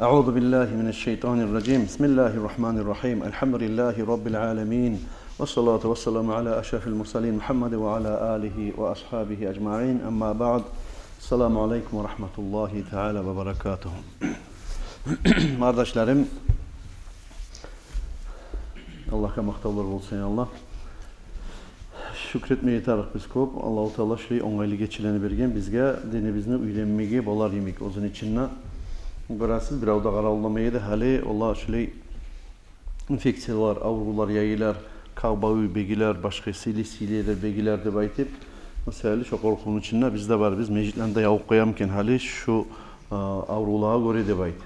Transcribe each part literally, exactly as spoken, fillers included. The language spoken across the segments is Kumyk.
أعوذ بالله من الشيطان الرجيم. بسم الله الرحمن الرحيم. الحمد لله رب العالمين. والصلاة والسلام على أشرف المرسلين محمد وعلى آله وأصحابه أجمعين. أما بعد. السلام عليكم ورحمة الله تعالى وبركاته. Къардашларым, Аллагьгъа макътавлар болсун, я Аллагь. Шюкюр этмеге тарыкъ биз кёп. Аллагьу Таала шулай онгайлы гечелени берген бизге, динибизни уьйренмеге болар йимик. Оьзюню ичинде, гёресиз, бирев де къаравулламай эди гьали, олар шулай инфекциялар, аврувлар яйылар, кавбауй бегилер, башгъа сыйлы-сыйлы бегилер деп айтып, масала, шо къоркъувну ичинде биз де барбыз, межитлени де ябып къоямы экен гьали шо, а, аврувлагъа гёре деп айтып.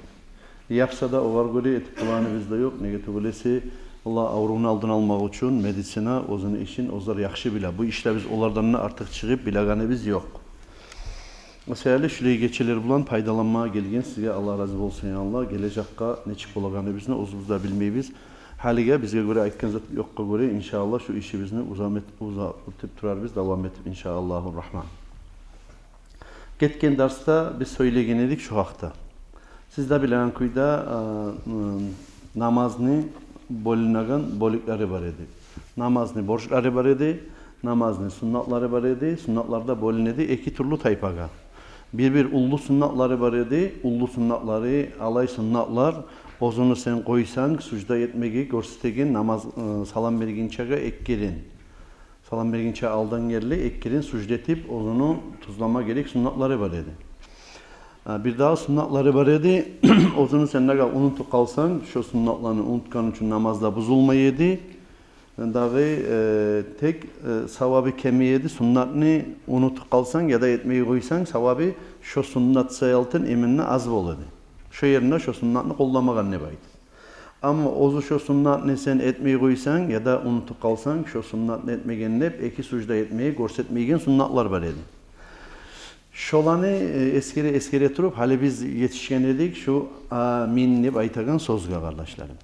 Япса да, огъар гёре этип болагъаныбыз да ёкъ. Неге тюгюл эсе, Аллагь аврувну алдын алмакъ учун медицина оьзюню ишин оьзлер яхшы биле. Бу ишде биз олардан да артыкъ чыгъып билегенибиз ёкъ. Масала, шулай гечелер булан пайдаланмагъа гелген сизге, Аллагь рази болсун, я Аллагь. Гележекге нечик болагъаныбызны оьзюбюз де билмейбиз. Гьалиге бизге гёре айтгъан зат ёкъгъа гёре, иншааллагь, шу ишибизни узам эт-, узатып турарбыз, давам этип, иншааллагьу рахман. Гетген дарсда биз сёйлеген эдик шу гьакъда. Сиз де билеген кюйде, а, м, намазны бёлюнеген бёлюклери бар эди. Намазны борчлары бар эди, намазны суннатлары бар эди. Суннатлар да бёлюне эди эки тюрлю тайпагъа. Бир-бир уллу суннатлары бар эди. Уллу суннатлары, алай суннатлар, оьзюню сен къойсанг, сужда этмеге гёрсетеген намаз, э, салам бергинчеге эки керен. Салам бергинче алдан герли эки керен сужда этип, оьзюню тюзлеме герек суннатлары бар эди. А, бирдагъы суннатлары бар эди. Оьзюню сен неге унутуп къалсанг, шо суннатланы унутгъан учун намаз да бузулмай эди. Дагъы, э, тек, э, савабы кемей эди. Суннатны унутуп къалсанг яда этмей къойсанг, савабы шо суннат саялтын именно аз бола эди. Шо ерине шо суннатны къолламагъан деп айт. Амма оьзю шо суннатны сен этмей къойсанг яда унутуп къалсанг, шо суннатны этмеген деп эки сужда этмеге гёрсетмейген суннатлар бар эди. Шоланы, э, эсгере, эсгере туруп, гьали биз етишген эдик шу «амин» деп айтагъан сёзге, къардашларым.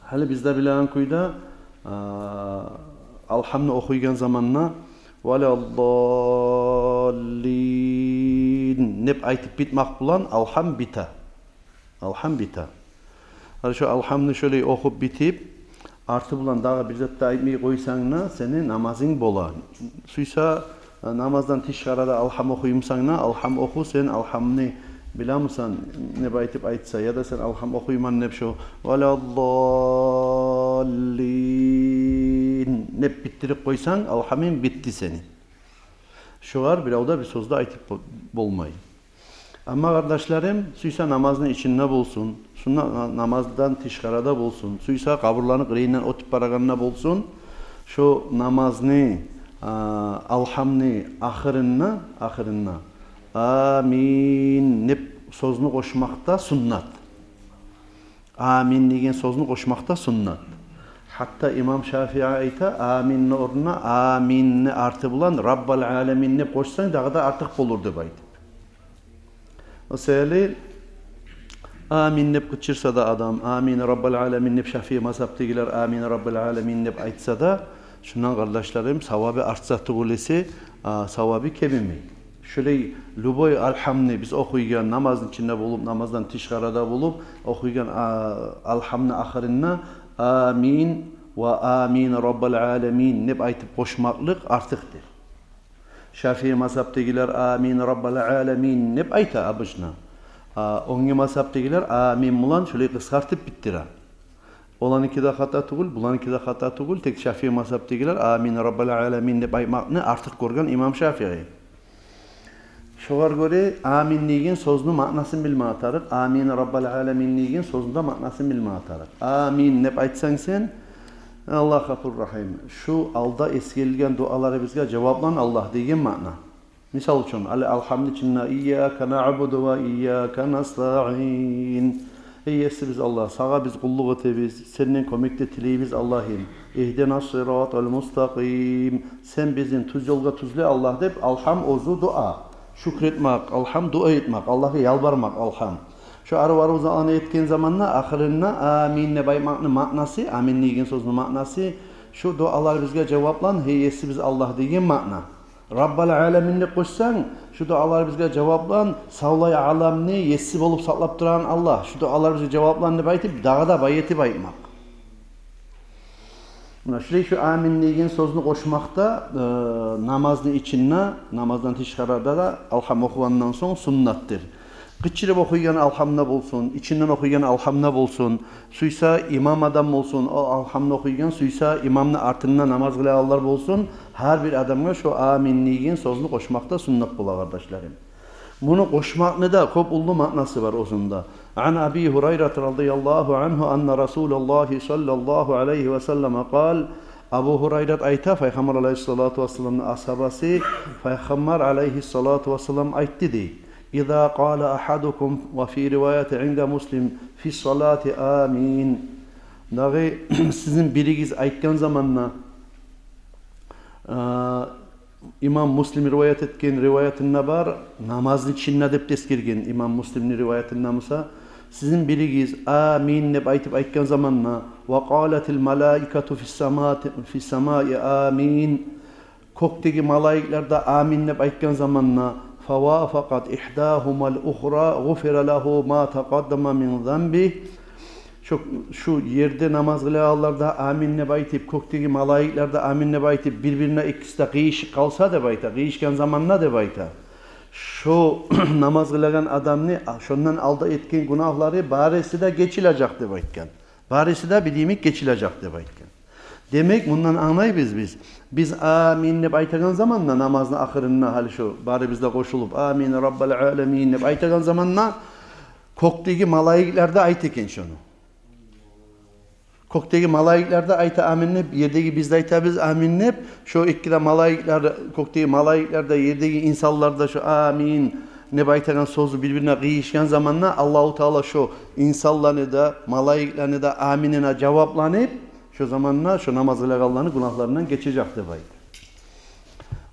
Гьали биз де билеген кюйде, а, алгьамны охуйгъан заманда «валяддаллин» деп айтып битмакъ булан алгьам бите. Алгьам бите. Гьали шо алгьамны шолай охуп битип, арты булан дагъы бир зат да айтмай къойсанг да, сени намазынг бола. Сюйсе, намаздан тышгъарыда алгьам охуймусан да, алгьам оху, сен алгьамны билемусан деп айтып айтса, яда сен алгьам охуйман деп шо «валяддаллин» деп битдирип къойсанг, алгьамынг битди сени. Шогъар бирев де бир сёз де айтып бол-, болмай. Амма, къардашларым, сюйсе намазны ичинде болсун, суннат на-, намаздан тышгъарыда болсун, сюйсе къабурланы къырыйындан оьтюп барагъанда болсун, шо намазны, а, алгьамны ахырында, ахырында «амин» деп сёзню къошмакъ да суннат. «Амин» деген сёзню къошмакъ да суннат. Гьатта имам Шафии айта, «аминни» орнуна «аминни» арты булан «раббал аламин» деп къошсанг, дагъы да артыкъ болур деп айтып. Масала, «амин» деп къычырса да адам, «амин, раббал аламин» деп, Шафии мазгьабдагъылар «амин, раббал аламин» деп айтса да, шундан, къардашларым, савабы артса тюгюл эсе, а, савабы кемимей. Шолай любой алгьамны биз охуйгъан, намазны ичинде болуп, намаздан тышгъарыда болуп, охуйгъан, а, алгьамны ахырында «амин» ва «амин, раббал аламин» деп айтып къошмакълыкъ артыкъдыр. Шафии мазгьабдагъылар «амин, раббал аламин» деп айта обычно. А, оьнге мазгьабдагъылар «амин» булан шолай къысгъартып битдире. Оланыки де хата тюгюл, буланыки де хата тюгюл, тек Шафии мазгьабдагъылар «амин, раббал аламин» деп айтмакъны артыкъ гёрген имам Шафии. Шогъар гёре «амин» деген сёзню маънасын билмеге тарыкъ, «амин, раббал аламин» деген сёзню де маънасын билмеге тарыкъ. «Амин» деп айтсанг сен, Аллагь гъафур рагьим, шу алда эсгерилген дуаларыбызгъа жаваплан, Аллагь, деген маъна. Мисал учун, гьали алгьамны ичинде «ийяка наъбуду ва ийяка настаъин». Эй Есибиз Аллагь, сагъа биз къуллукъ этебиз, сенден кёмек де тилейбиз, Аллагьым. «Игьдинас сиратал мустакъим». Сен бизин тюз ёлгъа тюзле, Аллагь, деп алгьам оьзю дуа. Шюкюр этмек алгьам, дуа этмек, Аллагьгъа ялбармакъ алгьам. Шо арив-арив затланы этген заманда ахырында «амин» деп айтмакъны маънасы, «амин» деген сёзню маънасы, шу дуаларыбызгъа жаваплан, гьей Есибиз Аллагь, деген маъна. «Раббал аламин» деп къошсанг, шу дуалар бизге жаваплан, савлай аламны есси болуп сакълап турагъан Аллагь, шу дуалар бизге жаваплан деп айтып, дагъы да бай этип айтмакъ. Муна шулай шу «амин» деген сёзню къошмакъ да, э, намазны ичинде, намаздан тышгъарыда да алгьам охугъандан сонг суннатдыр. Къычырып охуйгъан алгьамда болсун, ичинден охуйгъан алгьамда болсун, сюйсе имам адам болсун, о алгьамны охуйгъан, сюйсе имамны артында намаз къылагъанлар болсун, гьар бир адамгъа шу «амин» деген сёзню къошмакъ да суннат бола, къардашларым. Муну къошмакъны да кёп уллу маънасы бар оьзюнде. Ан Аби Гьурайрата радияллагьу ангьу анна Расулаллагьи саллаллагьу алайгьи ва саллама къал, Абу Гьурайрат айта, Пайхаммар алайгьиссалату вассаламны асгьабасы, Пайхаммар алайгьиссалату вассалам айтды дей: «Иза къала агьадукум», ва фи риваятин инда Муслим, «фи ссалати амин». Дагъы сизин биригиз айтгъан заманда, э, имам Муслим риваят этген риваятында бар, намазны ичинде деп тескерген имам Муслимни риваятында буса, сизин биригиз «амин» деп айтып айтгъан заманда, «ва къалатил малаикату фис самати, фис самаи амин», кёкдеги малайиклер де «амин» деп айтгъан заманда, «фавафакъат игьдагьумал ухра гъуфира лагьу ма такъаддама мин занбигь». Шу, шу ерде намаз къылагъанлар да «амин» деп айтып, кёкдеги малайиклер де «амин» деп айтып, бир-бирине экиси де къыйышып къалса деп айта, къыйышгъан заманда деп айта, шу намаз къылагъан адамны, а, шондан алда этген гюнагьлары барысы да гечилежек деп айтгъан. Барысы да бир йимик гечилежек деп айтгъан. Демек, мундан англайбыз биз, биз «амин» деп айтагъан заманда, намазны ахырында гьали шу барыбыз да къошулуп «амин, раббал аламин» деп айтагъан заманда, кёкдеги малайиклер де айта экен шону. Кёкдеги малайиклер де айта «амин» деп, ердеги биз де айтабыз «амин» деп. Шо эки де малайиклер, кёкдеги малайиклер де, ердеги инсанлар да шо «амин» деп айтагъан сёзю бир-бирине къыйышгъан заманда, Аллагьу Таала шо инсанланы да, малайиклени де «аминине» жавапланып, шо заманда шо намаз къылагъанланы гюнагьларындан гечежек деп айта.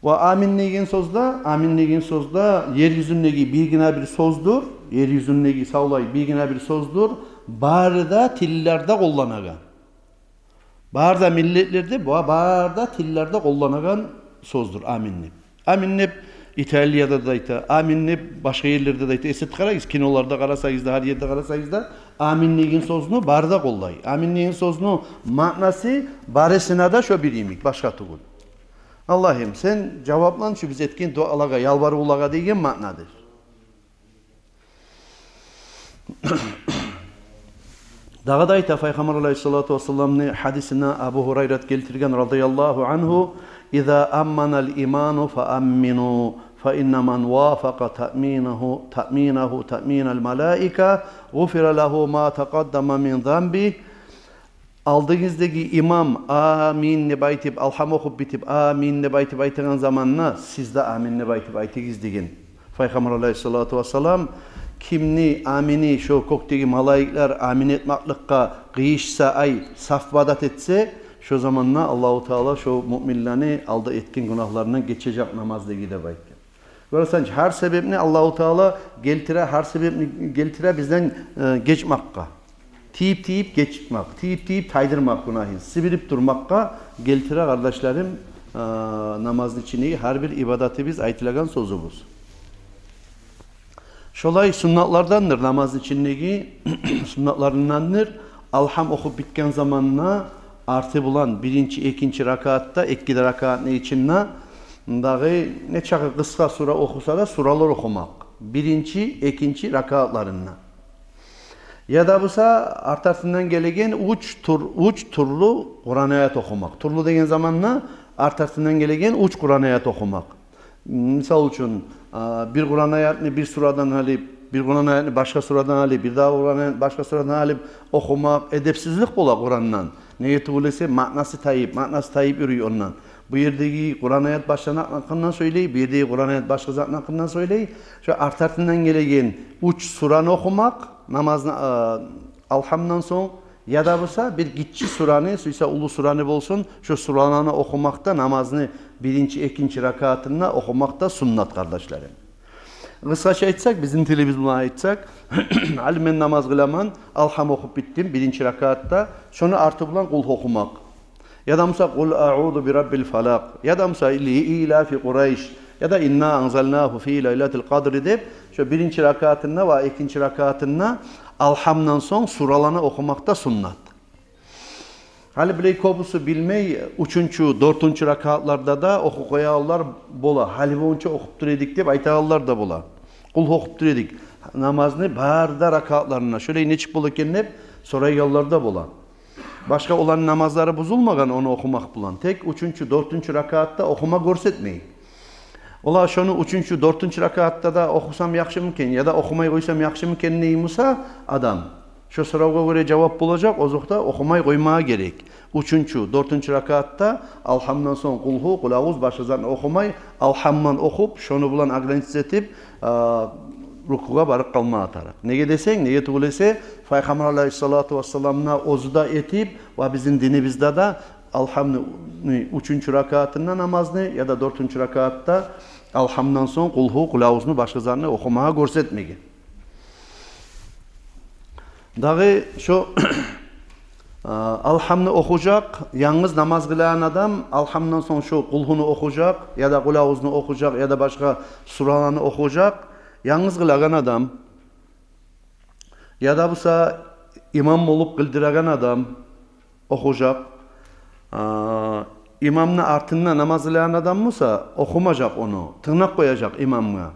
Ва «амин» деген сёз де, «амин» деген сёз де ер юзюндеги биргине бир сёздюр, ер юзюндеги савлай биргине бир сёздюр, бары да тиллерде къолланагъан. Бары да миллетлерде, ба-, бары да тиллерде къолланагъан сёздюр «амин» деп. «Амин» деп Италияда да айта, «амин» деп башгъа ерлерде де айта. Эсет къарагъыз, киноларда къарасагъыз да, гьар ерде къарасагъыз да, «амин» деген сёзню бары да къоллай. «Амин» деген сёзню маънасы барысына да шо бир йимик, башгъа тюгюл. «Аллагьым, сен жаваплан шу биз этген дуалагъа, ялбарывлагъа» деген маънадыр. Дагъы да айта Пайхаммар алайгьиссалату вассаламны гьадисинде, Абу Гьурайрат гелтирген радияллагьу ангьу: «Иза амманал иману фа аммину, фа инна ман вафакъа таъминагьу, таъминагьу таъминал малаика, гъуфира лагьу ма такъаддама мин занбигь». Алдыгъыздагъы имам «амин» деп айтып, алгьам охуп битип, «амин» деп айтып айтагъан заманда, сиз де «амин» деп айтып айтыгъыз деген Пайхаммар алайгьиссалату вассалам. Кимни амини шо кёкдеги малайиклер амин этмекликге къыйышса, ай, совпадать этсе, шо заманда Аллагьу Таала шо муъминлени алда этген гюнагьларындан гечежек намаздагъы деп айтгъан. Гёресен чи, гьар себепни Аллагьу Таала гелтире, гьар себепни гелтире бизден, э, гечмекге. Тийип-тийип гечмек, тийип-тийип тайдырмакъ гюнагьын, сибирип турмакъгъа гелтире, къардашларым, э, намазны ичиндеги гьар бир ибадатыбыз, айтылагъан сёзюбюз. Шолай суннатлардандыр, намазны ичиндеги суннатларындандыр. Алгьам охуп битген заманда арты булан биринчи, экинчи ракаатда, эки де ракаатны ичинде дагъы нечакъы къысгъа сура охуса да, суралар охумакъ биринчи, экинчи ракаатларында. Яда буса арт-артындан гелеген уьч тюр-, уьч тюрлю Къуран аят охумакъ. Тюрлю деген заманда арт-артындан гелеген уьч Къуран аят охумакъ. Мисал учун, а, бир Къуран аятны бир сурадан алып, бир Къуран аятны башгъа сурадан алып, бир дагъы Къуран аятны башгъа сурадан алып охумакъ эдепсизлик бола Къурандан. Неге тюгюл эсе, маънасы тайып, маънасы тайып юрюй ондан. Бу ердеги Къуран аят башлангъан гьакъындан сёйлей, бу ердеги Къуран аят башгъа затны гьакъындан сёйлей. Шо арт-артындан гелеген уьч сураны охумакъ намазны, а, алгьамдан сонг, яда буса бир гиччи сураны, сюйсе уллу сураны болсун, шо сураланы охумакъ да намазны биринчи, экинчи ракаатында охумакъ да суннат, къардашларым. Къысгъача айтсакъ, бизин тилибиз булан айтсакъ, гьали мен намаз къыламан, алгьам охуп битдим биринчи ракаатда, шону арты булан Къулгьу охумакъ. Яда буса «Къул аъузу би раббил фалакъ», яда буса «Ли илафи Къурайш», яда «Инна анзалнагьу фи лайлатил къадри» деп, шо биринчи ракаатында ва экинчи ракаатында Алгьамдан сонг сураланы охумакъ да суннат. Гьали булай кёбюсю билмей, уьчюнчю, дёртюнчю ракаатларда да охуп къоягъанлар бола. Гьали болгъунча охуп тура эдик деп айтагъанлар да бола. Къулгьу охуп тура эдик намазны бары да ракаатларында. Шолай нечик бола экен деп сорайгъанлар да бола. Башгъа оланы намазлары бузулмагъан ону охумакъ булан. Тек уьчюнчю, дёртюнчю ракаатда охума гёрсетмей. Олар шону уьчюнчю, дёртюнчю ракаатда да охусам яхшымы экен, яда охумай къойсам яхшымы экен дей буса адам, шо соравгъа гёре жавап болажакъ, озокъда, охумай къоймагъа герек. Уьчюнчю, дёртюнчю ракаатда Алгьамдан сонг Къулгьу, Къул аъуз, башгъа затны охумай, Алгьамдан охуп, шону булан ограничиться этип, а, рукугъа барып къалмагъа тарыкъ. Неге десенг, неге тюгюл эсе, Пайхаммар алайгьиссалату вассалам да оьзю де этип, ва бизин динибизде де Алгьамны уьчюнчю ракаатында намазны яда дёртюнчю ракаатда Алгьамдан сонг Къулгьу, Къул аъузну, башгъа затны охумагъа гёрсетмеген. Дагъы шо, а, Алгьамны охужакъ, янгыз намаз къылагъан адам Алгьамдан сонг шо Къулгьуну охужакъ, яда Къул аъузну охужакъ, яда башгъа сураланы охужакъ, янгыз къылагъан адам, яда буса имам болуп къылдырагъан адам охужакъ. А, имамны артында намаз къылагъан адам буса, охумажакъ ону, тынглап къояжакъ имамгъа.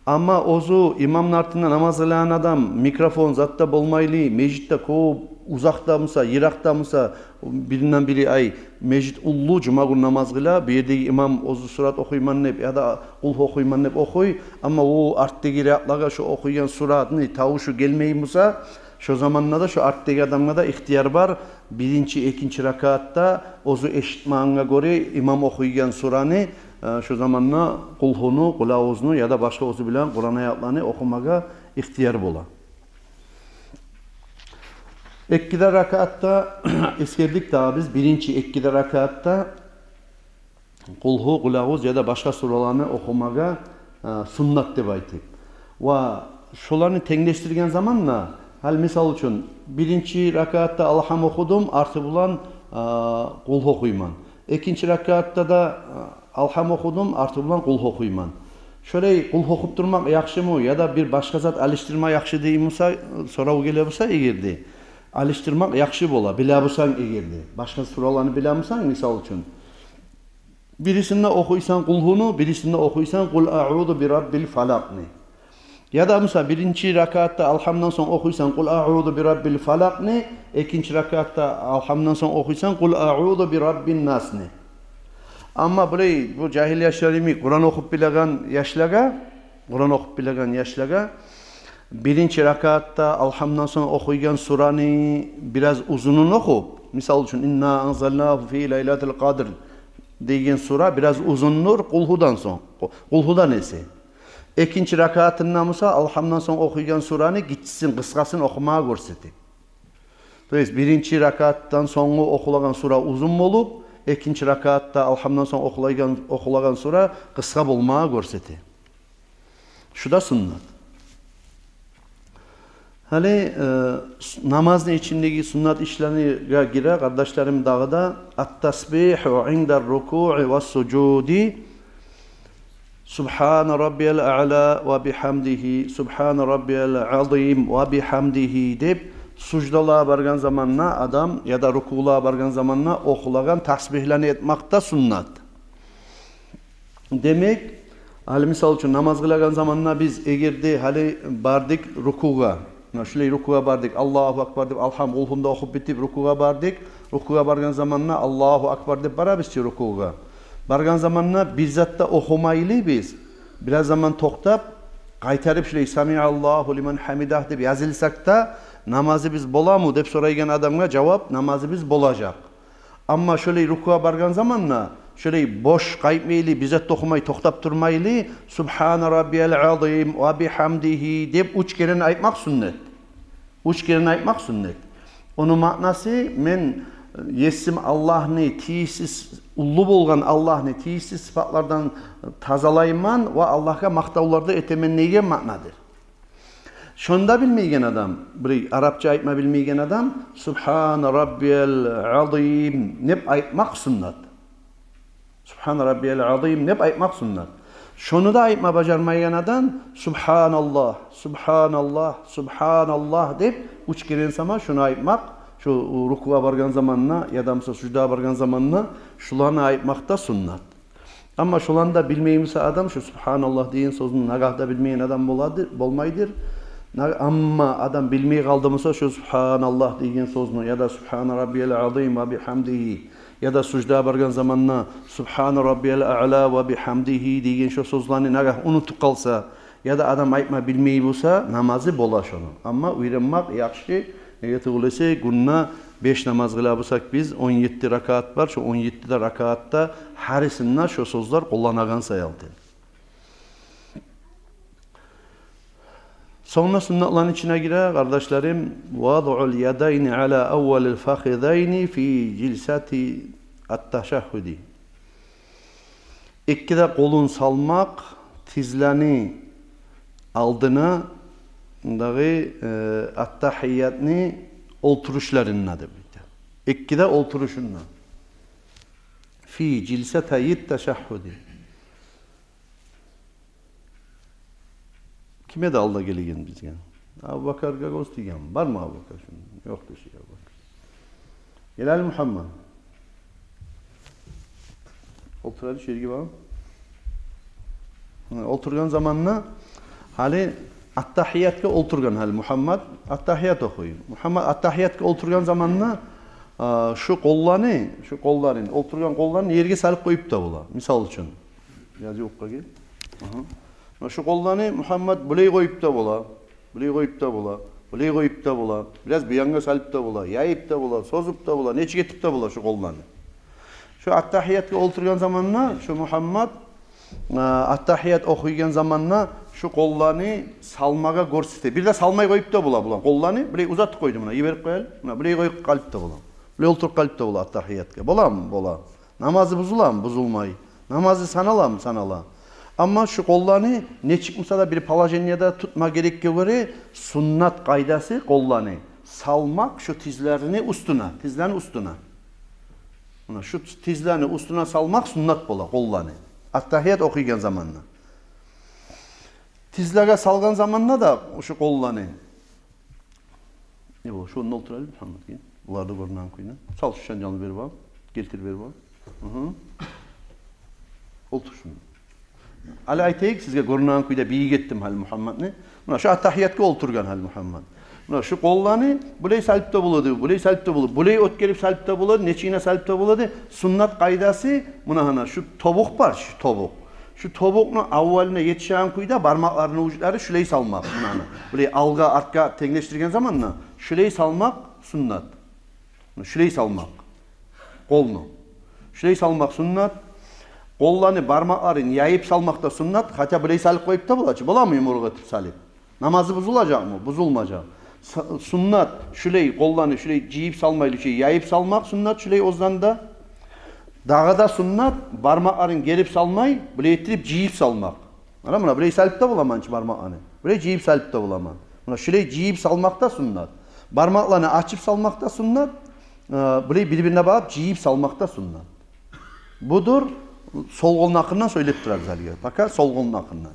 Амма оьзю имамны артында намаз къылагъан адам, микрофон, зат да болмайлы, межитде кёп, узакъда буса, йыракъда буса, биринден бири, ай, межит уллу, жума гюн намаз къыла, бу ердеги имам оьзю сурат охуйман деп, яда Къулгьу охуйман деп охуй, амма о артдагъы рядларгъа шо охуйгъан суратны тавушу гелмей буса, шо заманда да шо артдагъы адамгъа да ихтияр бар, биринчи, экинчи ракаатда оьзю эшитмегенге гёре имам охуйгъан сураны, э, шо заманда Къулгьуну, Къул аъузну яда башгъа оьзю билеген Къуран аятланы охумагъа ихтияр бола. Эки де ракаатда эсгердик дагъы биз, биринчи эки де ракаатда Къулгьу, Къул аъуз яда башгъа сураланы охумагъа, э, суннат деп айтып. Ва шоланы тенглешдирген заманда, гьали мисал учун, биринчи ракаатда Алгьам охудум, арты булан, э, Къулгьу охуйман. Экинчи ракаатда да, э, Алгьам охудум, арты булан Къулгьу охуйман. Шолай Къулгьу охуп турмакъ яхшымы, яда бир башгъа зат алышдырма яхшы дей буса, э, сорав геле буса эгерде, алышдырмакъ яхшы бола, биле бусанг эгерде. Башгъа сураланы биле бусанг, мисал учун, бирисинде охуйсан Къулгьуну, бирисинде охуйсан Къул аъузу би раббил фалакъны. Яда буса биринчи ракаатда Алгьамдан сонг охуйсан Къул аъузу би раббил фалакъны, экинчи ракаатда Алгьамдан сонг охуйсан Къул аъузу би раббин насны. Амма булай, бу жагьил яшлар йимик Къуран охуп билеген яшлагъа, Къуран охуп билеген яшлагъа, биринчи ракаатда Алгьамдан сонг охуйгъан сураны бираз узунун охуп, мисал учун, «Инна анзалнагьу фи лайлатил къадр» деген сура бираз узундур Къулгьудан сонг, Къулгьудан эсе. Экинчи ракаатында буса Алгьамдан сонг охуйгъан сураны гиччисин, къысгъасын охумагъа гёрсете. То есть, биринчи ракаатдан сонггъу охулагъан сура узун болуп, экинчи ракаатда Алгьамдан сонг охулагъан, охулагъан сура къысгъа болмагъа гёрсете. Шу да суннат. Гьали, э, с-, намазны ичиндеги суннат ишлеге гире, къардашларым, дагъы да: ат-тасбигьу индар рукуъи вас-сужуди, «Субгьана раббиял аъла ва бигьамдигьи, субгьана раббиял азим ва бигьамдигьи» деп, суждалагъа баргъан заманда адам яда рукуълагъа баргъан заманда охулагъан тасбигьлени этмакъ да суннат. Демек, гьали мисал учун, намаз къылагъан заманда биз эгерде гьали бардыкъ рукуъгъа, муна шулай рукуъгъа бардыкъ, Аллагьу акбар деп, Алгьам, Къулгьуну да охуп битип рукуъгъа бардыкъ. Рукуъгъа баргъан заманда Аллагьу акбар деп барабыз чы рукуъгъа. Баргъан заманда бир зат да охумайлы биз, бираз заман токътап, къайтарып шулай «Самиаллагьу лиман гьамидагь» деп язылсакъ да, намазыбыз боламы деп сорайгъан адамгъа жавап: намазыбыз болажакъ. Амма шолай рукуъгъа баргъан заманда, шолай бош къайтмайлы, бир зат да охумай, токътап турмайлы, «Субгьана раббиял азим ва бигьамдигьи» деп уьч керен айтмакъ суннат. Уьч керен айтмакъ суннат. Ону маънасы: «Мен Есим Аллагьны тийишсиз, уллу болгъан Аллагьны тийишсиз сыпатлардан тазалайман ва Аллагьгъа макътавлар да этемен» деген маънадыр. Шону да билмейген адам, бир арапча айтма билмейген адам «Субгьана раббиял азим» деп айтмакъ суннат. «Субгьана раббиял азим» деп айтмакъ суннат. Шону да айтма бажармайгъан адам «Субгьаналлагь, субгьаналлагь, субгьаналлагь» деп уьч керен сама шону айтмакъ, шо рукугъа баргъан заманда, яда буса суждагъа баргъан заманда шуланы айтмакъ да суннат. Амма шоланы да билмей буса адам, шо «Субгьаналлагь» деген сёзню нагагь да билмейген адам болады, болмайдыр. На-, амма адам билмей къалды буса, шо «Субгьаналлагь» деген сёзню, яда «Субгьана раббиял азим ва бигьамдигьи», яда суждагъа баргъан заманда «Субгьана раббиял аъла ва бигьамдигьи» деген шо сёзлени нагагь унутуп къалса, яда адам айтма билмей буса, намазы бола шону. Амма уьйренмек яхшы, неге тюгюл эсе гюнде беш намаз къыла бусакъ биз, он етти ракаат бар, шо он етти де ракаатда гьарисинде шо сёзлер къолланагъан саялы. Сонг да суннатланы ичине гире, къардашларым, «Вадъул ядайни ала аввалил фахизайни фи жилсати ат-ташагьгьуди». Эки де къолун салмакъ тизлени алдына, дагъы, э, аттагьиятны олтурушларында деп айта. Эки де олтурушунда. Фи жилсатайит ташагьгьуди. Ким эди алда гелеген бизге? Абубакаргъа гёз тийген. Бармы Абубакар шунда? Ёкъ деши Абубакар. Гел гьали, Мугьаммат. Олтур гьали шу ерге, балам. Гьа, олтургъан заманда гьали аттагьиятгъа олтургъан гьали Мугьаммат. Аттагьият охуй. Мугьаммат аттагьиятгъа олтургъан заманда, а, шу къолланы, шу къолларын, олтургъан къолларын ерге салып къоюп да бола. Мисал учун. Бираз ювукъгъа гел. Агьа. Муна шу къолланы Мугьаммат булай къоюп да бола, булай къоюп да бола, булай къоюп да бола, бираз бу янгъа салып да бола, яйып да бола, созуп да бола, нечик этип де бола шу къолланы. Шу аттагьиятгъа олтургъан заманда шу Мугьаммат, а, аттагьият охуйгъан заманда шу къолланы салмагъа гёрсете. Бир де салмай къоюп да бола булан къолланы, булай узатып къойду муна, йиберип къоялы. Муна булай къоюп къалып да бола. Булай олтуруп къалып да бола аттагьиятгъа. Боламы? Бола. Намазы бузуламы? Бузулмай. Намазы саналамы? Санала. Амма шу къолланы нечик буса да бир положениеде тутма герекге гёре, суннат къайдасы къолланы салмакъ шу тизлени уьстюне, тизлени уьстюне. Муна шу тизлени уьстюне салмакъ суннат бола къолланы. Аттагьият охуйгъан заманда. Тизлеге салгъан заманда да шу къолланы. Не бола? Шонда олтур гьали, Мугьаммат, гел. Булар да гёрюнеген кюйде. Сал шу шанжалны берип ал. Гелтирип берип ал. Агьа. Олтур шунда. Гьали айтайыкъ сизге, гёрюнеген кюйде бийик этдим гьали Мугьамматны. Муна шу аттагьиятгъа олтургъан гьали Мугьаммат. Муна шу къолланы булай салып да болады, булай салып да болады, булай оьтгерип салып да болады, нечигине салып да болады. Суннат къайдасы, муна гьана шу тобукъ бар, шу тобукъ. Шу тобукъну аввалына етишеген кюйде бармакъларыны ужлары шулай салмакъ. Муна гьана. Булай алгъа, артгъа тенглешдирген заманда шулай салмакъ суннат. Шулай салмакъ. Къолну. Шулай салмакъ суннат. Къолланы бармакъларын яйып салмакъ да суннат. Хотя булай салып къоюп да бола чы. Боламы юмурукъ этип салып? Намазы бузулажакъмы? Бузулмажакъ. С-, суннат шулай, къолланы шулай жыйып салмайлы, шулай яйып салмакъ суннат, шулай оьзлени де. Дагъы да суннат, бармакъларын герип салмай, булай этдирип жыйып салмакъ. Ана, муна булай салып да боламан чы бармакъланы. Булай жыйып салып да боламан. Муна шулай жыйып салмакъ да суннат. Бармакъланы ачып салмакъ да суннат. Э, булай бир-бирине багъып жыйып салмакъ да суннат. Будур, сол къолну гьакъындан сёйлеп турабыз гьалиге. Пока сол къолну гьакъындан.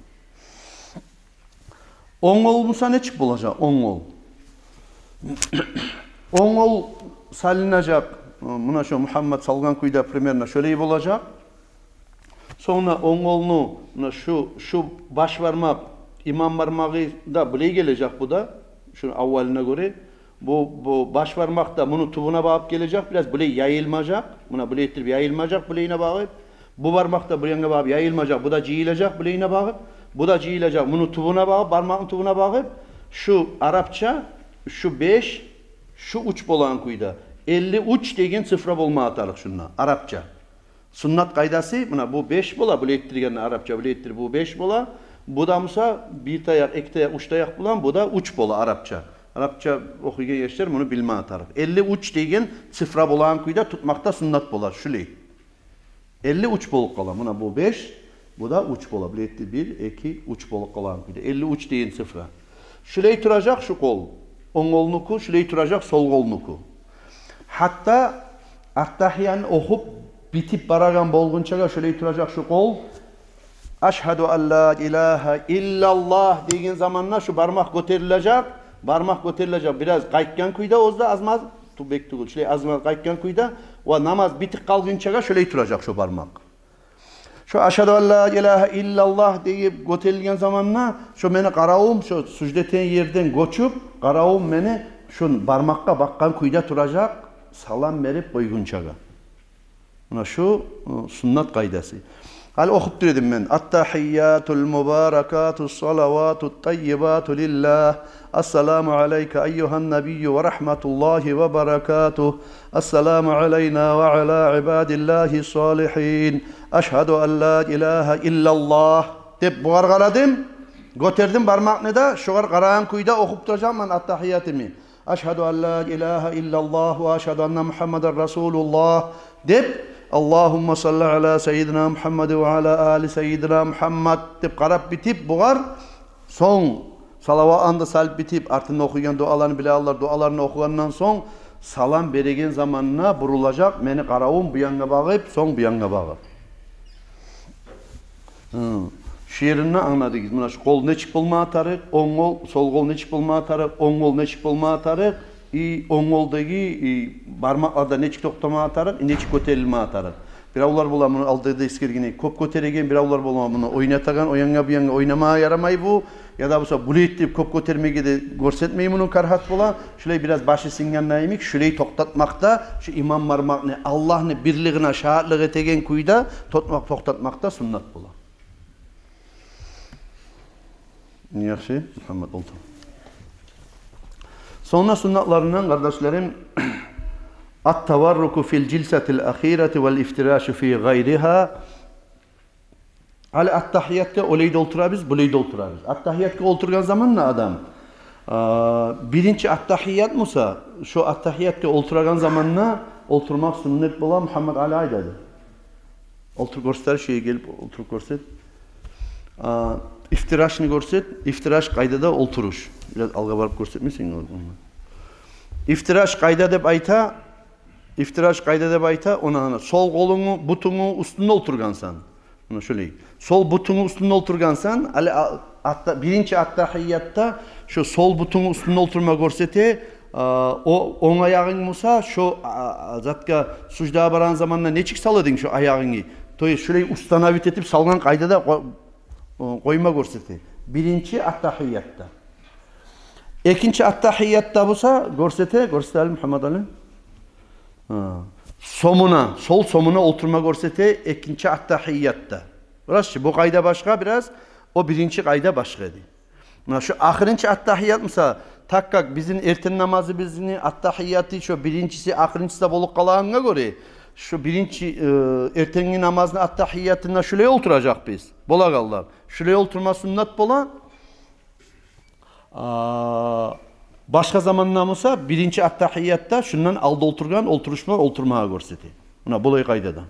Онг къол буса нечик болажакъ? Онг къол. Онг къол салынажакъ. Муна шу Мугьаммат салгъан кюйде примерно шолай болажакъ. Сонг онг къолну, муна шу, шу баш бармакъ, иман бармагъы да булай гележек бу да, шуну аввалына гёре. Бу, бу баш бармакъ да муну тюбюне багъып гележек, бираз булай яйылмажакъ. Муна булай этдирип яйылмажакъ, булайына багъып. Бу бармакъ да бу янгъа багъып яйылмажакъ, бу да жыйылажакъ булайына багъып. Бу да жыйылажакъ, муну тюбюне багъып, бармакъны тюбюне багъып. Шу арапча, шу беш, шу уьч болагъан кюйде. Элли уьч деген цифра болмагъа тарыкъ шунда, арапча. Суннат къайдасы, муна бу беш бола, булай этдиргенде арапча, булай этдирип бу беш бола. Бу да буса бир таякъ, эки таякъ, уьч таякъ булан, бу да уьч бола арапча. Арапча охуйгъан яшлар муну билмеге тарыкъ. Элли уьч деген цифра болагъан кюйде тутмакъ да суннат болар, шулай. Элли уьч болуп къала. Муна бу беш, бу да уьч бола. Булай этди, бир, эки, уьч болуп къалагъан кюйде. Элли уьч деген цифра. Шулай туражакъ шу къол. Онг къолнуку шулай туражакъ сол къолнуку. Гьатта аттагьиятны охуп битип барагъан болгъунчагъа шулай туражакъ шу къол. «Ашгьаду ан ла илагьа иллаллагь» деген заманда шу бармакъ гётерилежек. Бармакъ гётерилежек. Бираз къайтгъан кюйде, оьзю де аз-маз, ту-, бек тюгюл, шулай аз-маз къайтгъан кюйде. Ва намаз битип къалгъынчагъа шулай туражакъ шу бармакъ. Шо «Ашгьаду ан ла илагьа иллаллагь» деп гётерилген заманда, шо мени къаравум, шо сужда этеген ерден гёчюп, къаравум мени шо бармакъгъа бакъгъан кюйде туражакъ, салам берип къойгъунчагъа. Муна шу, э, суннат къайдасы. Гьали охуп тур эдим мен. «Аттагьиятул мубаракатус салаватут таййибату лиллагь. Ассаламу алайка айюгьан набийю ва рагьматуллагьи ва баракатугь. Ассаламу алайна ва ала ибадиллагьи салигьин. Ашгьаду ан ла илагьа иллаллагь», — деп бугъар къарадым. Гётердим бармакъны да, шогъар къарагъан кюйде охуп туражакъман аттагьиятымны. «Ашгьаду ан ла илагьа иллаллагь ва ашгьаду анна Мугьаммадан расулуллагь» деп, «Аллагьумма салли ала сайидина Мугьаммад ва ала али сайидина Мугьаммад» деп къарап битип бугъар, сонг салаватны да салып битип, артында охуйгъан дуаларын биле алар, дуаларын охугъандан сонг, салам береген заманда бурулажакъ мени къаравум бу янгъа багъып, сонг бу янгъа багъып. Гьы. Шу еринде англадыгъыз. Муна шу къол нечик болма тарыкъ, онг къол, сол къол нечик болма тарыкъ, онг къол нечик болма тарыкъ, и онг къолдагъы, и бармакъларда нечик токътама тарыкъ, и нечик гётерилме тарыкъ. Биревлер бола муну алда да эсгергенмен, кёп гётереген, биревлер бола муну ойнатагъан, о янгъа бу янгъа, ойнама ярамай бу, яда буса булай этип кёп гётермеге де гёрсетмей, муну карагьат бола. Шулай бираз башы сынгъанда йимик, шулай токътатмакъда, шу иман бармакъны, Аллагьны бирлигине шагьатлыкъ этеген кюйде токътатмакъ, токътатмакъда суннат бола. Яхшы, Мугьаммат, олтур. Сонг да суннатларындан, къардашларым, ат-таварруку фил жилсатил ахирати вал ифтирашу фи гъайригьа. Гьали аттагьиятгъа олай да олтурабыз, булай да олтурабыз. Аттагьиятгъа олтургъан заманда адам, а, биринчи аттагьият буса, шо аттагьиятгъа олтурагъан заманда олтурмакъ суннат бола, Мугьаммат Али, айт гьали. Олтуруп гёрсет, шо ерге гелип олтуруп гёрсет. А, ифтирашны гёрсет, ифтираш къайдада олтуруш. Бираз алгъа барып гёрсетмесенг, ону. Ифтираш къайда деп айта, ифтираш къайда деп айта, она, она, сол къолунгну бутунгну уьстюнде олтургъансан. Муна шолай. Сол бутунгну уьстюнде олтургъансан, гьали, а, атта-, биринчи аттагьиятда шо сол бутунгну уьстюнде олтурма гёрсете, а, о, онг аягъынг буса, шо, а, а, затгъа, суждагъа барагъан заманда нечик сала эдинг шо аягъынгны? То есть, шолай установить этип салгъан къайдада къо-, о, къойма гёрсете. Биринчи аттагьиятда. Экинчи аттагьиятда буса, гёрсете, гёрсете гьали, Мугьаммат Али. Гьа. Сомуна, сол сомуна олтурма гёрсете экинчи аттагьиятда. Расчы, бу къайда башгъа бираз, о биринчи къайда башгъа эди. Муна шо ахырынчы аттагьият буса, так как бизин эртен намазыбызны аттагьияты шо биринчиси, ахырынчысы да болуп къалагъангъа гёре, шо биринчи, э, эртенги намазны аттагьиятына шолай олтуражакъбыз. Бола къалды. Шолай олтурма суннат бола. А, башгъа заманда буса, биринчи аттагьиятда шундан алда олтургъан олтуруш булан олтурмагъа гёрсете. Муна булай къайдада.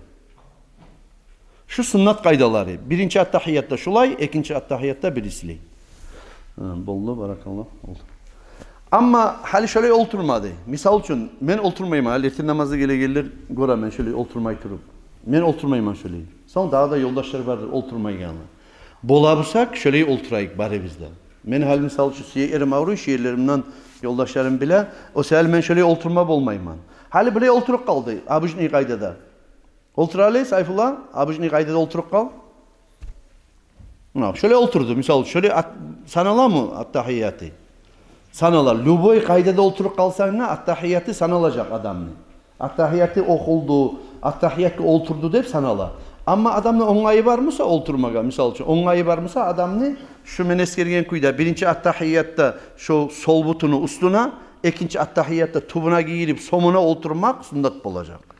Шу суннат къайдалары. Биринчи аттагьиятда шулай, экинчи аттагьиятда бирисилей. Гьа, болду, баракаллагь, болду. Амма гьали шолай олтурмады. Мисал учун, мен олтурмайман, гьали эртен намазгъа гелегенлер гёремен шолай олтурмай туруп. Мен олтурмайман шолай. Сонг дагъы да ёлдашлар бардыр олтурмайгъанлар. Бола бусакъ, шолай олтурайыкъ барыбыз да. Мен гьали, мисал учун, сюегеним авруй, шу ерлеримден ёлдашларым биле. О саялы мен шолай олтурма болмайман. Гьали булай олтуруп къалды, обычный къайдада. Олтур гьали, Сайфулла, обычный къайдада олтуруп къал. Муна, шолай олтурду, мисал учун, шолай ат-, саналамы аттагьияты? Санала. Любой къайдада олтуруп къалсанг да, аттагьияты саналажакъ адамны. Аттагьияты охулду, аттагьиятгъа олтурду деп санала. Амма адамны онгайы бар буса олтурмагъа, мисал учун, онгайы бар буса адамны, шу мен эсгерген кюйде, биринчи аттагьиятда шо сол бутуну уьстюне, экинчи аттагьиятда тюбюне гирип, сомуна олтурмакъ суннат болажакъ.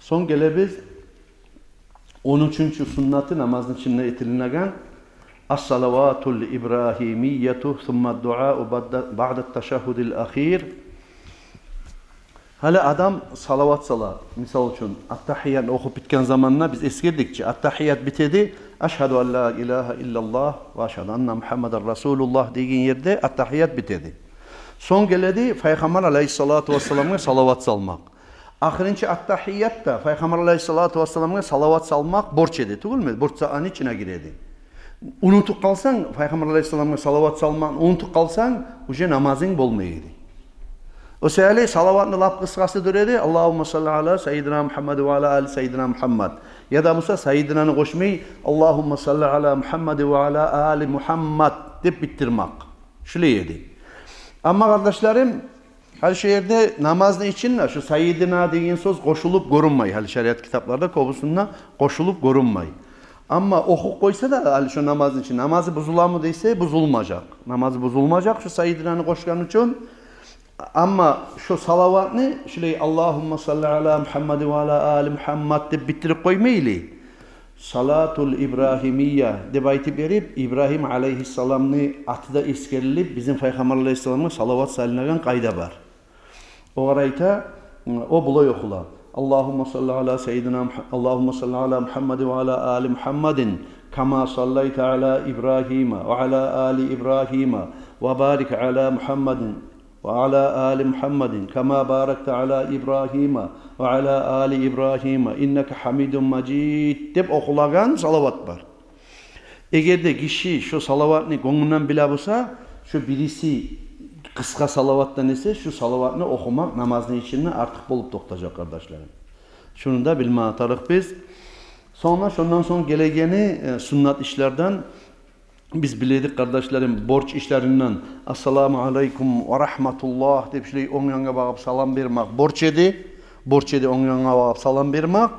Сонг гелебиз он уьчюнчю суннаты, намазны ичинде этилинеген: «Ас-салаватул ибрагьимияту сумма дуау баъда, баъда ташагьгьудил ахир». Гьали адам салават сала, мисал учун, аттагьиятны охуп битген заманда биз эсгердик чи, аттагьият битеди, «Ашгьаду ан ла илагьа иллаллагь ва ашгьаду анна Мугьаммадан расулуллагь» деген ерде аттагьият битеди. Сонг геледи Пайхаммар алайгьиссалату вассаламгъа салават салмакъ. Ахырынчы аттагьиятда Пайхаммар алайгьиссалату вассаламгъа салават салмакъ борч эди, тюгюлмю? Борч затны ичине гиреди. Унутуп къалсанг, Пайхаммар алайгьиссаламгъа салават салмакъны унутуп къалсанг, уже намазынг болмай эди. О саялы салаватны лап къысгъасы дюр эди: «Аллагьумма салли ала сайидина Мугьаммад ва ала али сайидина Мугьаммад». Яда буса сайидинаны къошмай, «Аллагьумма салли ала Мугьаммад ва ала али Мугьаммад» деп битдирмакъ. Шулай эди. Амма, къардашларым, гьали шу ерде намазны ичинде шу «сайидина» деген сёз къошулуп гёрюнмей. Гьали шариат китапларда кёбюсюнде къошулуп гёрюнмей. Амма охуп къойса да, гьали шу намазны ичинде намазы бузуламы десе, бузулмажакъ. Намазы бузулмажакъ шу «сайидина»ны къошгъан учун. Амма шу салаватны шулай «Аллагьумма салли ала Мугьаммад ва ала али Мугьаммад» деп битдирип къоймайлы, «Салатул Ибрагьимия» деп айтып берип, Ибрагьим алайгьиссаламны аты да эсгерилип, бизин Пайхаммар алайгьиссаламгъа салават салынагъан къайда бар. Огъар айта, о булай охула: «Аллагьумма салли ала сайидина Мугь-, Аллагьумма салли ала Мугьаммад ва ала али Мугьаммадин, кама саллайта ала Ибрагьима ва ала али Ибрагьима, ва барик ала Мугьаммадин ва ала али Мугьаммадин, кама баракта ала Ибрагьима ва ала али Ибрагьима, иннака гьамидун мажид» деп охулагъан салават бар. Эгер де гиши шу салаватны гёнгюнден биле буса, шу бириси къысгъа салаватдан эсе, шу салаватны охумакъ намазны ичинде артыкъ болуп токътажакъ, къардашларым. Шуну да билме тарыкъ биз. Сонг, шондан сонг гелегени, э, суннат ишлерден биз биледик, къардашларым, борч ишлеринден «Ассаламу алайкум ва рагьматуллагь» деп шулай онг янгъа багъып салам бермакъ борч эди. Борч эди онг янгъа багъып салам бермакъ.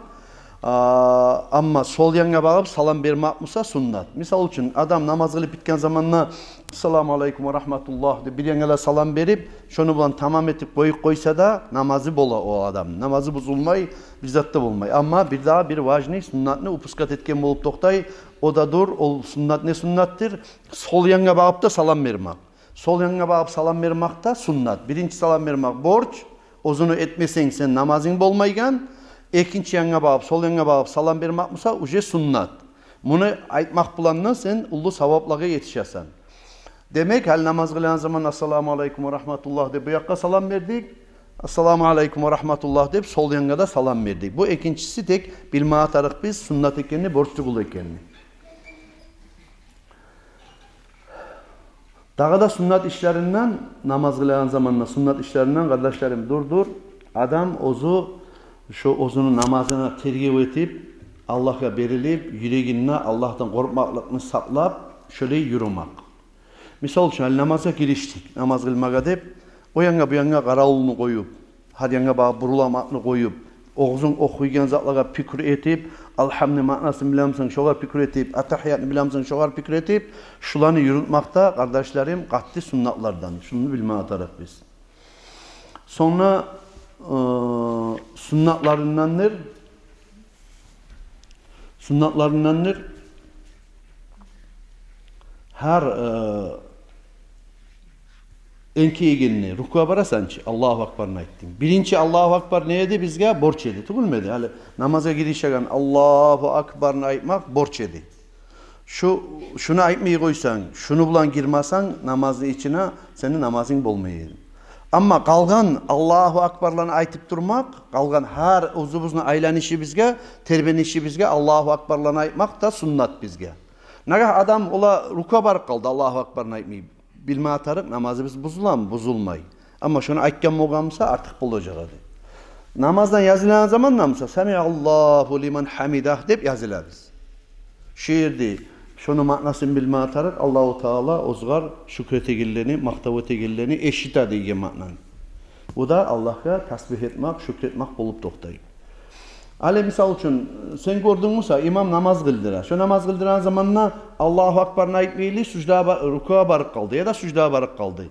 А, амма сол янгъа багъып салам бермакъ буса суннат. Мисал учун, адам намаз къылып битген заманда «Ассаламу алайкум ва рагьматуллагь» деп бир янгъа да салам берип, шону булан тамам этип къоюп къойса да, намазы бола о адам. Намазы бузулмай, бир зат да болмай. Амма бир дагъы бир важный суннатны упускать этген болуп токътай. О да дюр, ол суннат не суннатдыр? Сол янгъа багъып да салам бермакъ. Сол янгъа багъып салам бермакъ да суннат. Биринчи салам бермакъ борч, оьзюню этмесенг, сен намазынг болмайгъан. Экинчи янгъа багъып, сол янгъа багъып салам бермакъ буса, уже суннат. Муну айтмакъ булан да сен уллу саваплагъа етишесен. Демек, гьали намаз къылагъан заман «Ассаламу алайкум ва рагьматуллагь» деп бу якъгъа салам бердик. «Ассаламу алайкум ва рагьматуллагь» деп сол янгъа да салам бердик. Бу экинчиси, тек билме тарыкъ биз суннат экенни, борч тюгюл экенни. Дагъы да суннат ишлеринден, намаз къылагъан заманда суннат ишлеринден, къардашларым, дюр, дюр, адам оьзю, шо оьзюню намазына тергев этип, Аллагьгъа берилип, юрегинде Аллагьдан къоркъмакълыкъны сакълап, шолай юрюмек. Мисал учун, гьали намазгъа гиришдик, намаз къылмагъа деп, о янгъа, бу янгъа къаравулну къоюп, гьар янгъа багъып буруламакъны къоюп, оьзюнг охуйгъан затлагъа пикру этип, Алгьамны маънасын билемисен, шогъар пикру этип, Аттагьиятны билемисен, шогъар пикру этип, шуланы юрютмек де, къардашларым, къатты суннатлардан. Шуну билме тарыкъ биз. Сонг, э, суннатларындандыр. Суннатларындандыр. Гьар, э, энкейгенде рукугъа барасан чы, Аллагьу акбарны айтдынг. Биринчи Аллагьу акбар не эди бизге? Борч эди, тюгюлмю эди? Гьали намазгъа гиришеген Аллагьу акбарны айтмакъ борч эди. Шу, шуну айтмай къойсанг, шуну булан гирмесенг намазны ичине, сени намазынг болмай эди. Амма къалгъан Аллагьу акбарланы айтып турмакъ, къалгъан гьар оьзюбюзню айланышыбызгъа, тербенишибизге Аллагьу акбарланы айтмакъ да суннат бизге. Нагагь адам ола рукугъа барып къалды, Аллагьу акбарны айтмай. Билме тарыкъ, намазыбыз бузуламы? Бузулмай. Амма шону айтгъан болгъан буса, артыкъ болажакъ эди. Намаздан язылагъан заманда буса, «Самиаллагьу лиман гьамидагь» деп язылабыз. Шу ерде шону маънасын билме тарыкъ, Аллагьу Таала оьзюгер шюкюр этегенлени, макътав этегенлени эшите деген маънаны. Бу да Аллагьгъа тасбигь этмек, шюкюр этмек болуп токътай. Гьали, мисал учун, сен гёрдюнг буса, имам намаз къылдыра. Шо намаз къылдырагъан заманда Аллагьу акбарны айтмайлы, сужда ба-, рукугъа барып къалды, яда сужда барып къалды.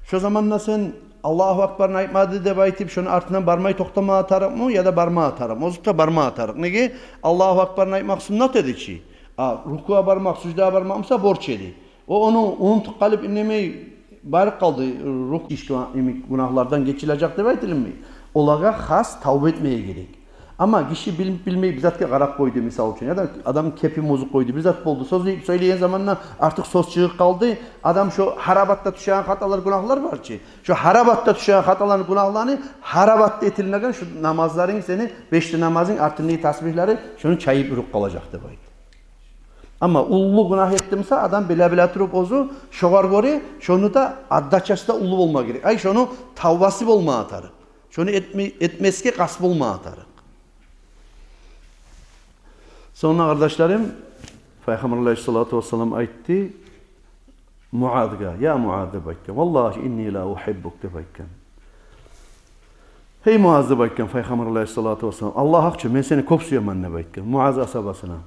Шо заманда сен Аллагьу акбарны айтмады деп айтып, шону артындан бармай токътама тарыкъмы, яда барма тарыкъмы? Оьзю де барма тарыкъ. Неге? Аллагьу акбарны айтмакъ суннат эди чи. А рукугъа бармакъ, сужда бармакъ буса борч эди. О, ону унутуп къалып, индемей барып къалды, рук ишкива йимик гюнагьлардан гечилежек деп айтылынмай. Олагъа хас тавба этмеге герек. Амма гиши бил-, билмей бир затгъа къарап къойду, мисал учун, яда адам кепин бузуп къойду, бир зат болду, сёз сёйлеген заманда артыкъ сёз чыгъып къалды, адам шо гьар абатда тюшеген хаталар, гюнагьлар бар чы, шо гьар абатда тюшеген хаталаны, гюнагьланы, гьар абатда этилинеген шо намазларынг, сени беш де намазынг, артындагъы тасбигьлери шону чайып уруп къалажакъ деп айта. Амма уллу гюнагь этди буса адам, биле-биле туруп оьзю, шогъар гёре шону да отдачасы да уллу болма герек. Ай, шону тавбасы болма тарыкъ. Шону этме-, этмесге къаст болма тарыкъ. Сонг, къардашларым, Пайхаммар алайгьиссалату вассалам айтды Муазгъа: «Я Муаз, — деп айтгъан, — валлагьи инни ла угьиббук», — деп айтгъан. «Гьей Муаз, — деп айтгъан Пайхаммар алайгьиссалату вассалам, — Аллагь гьакъ учун, мен сени кёп сюемен», — деп айтгъан Муаз асгьабасына.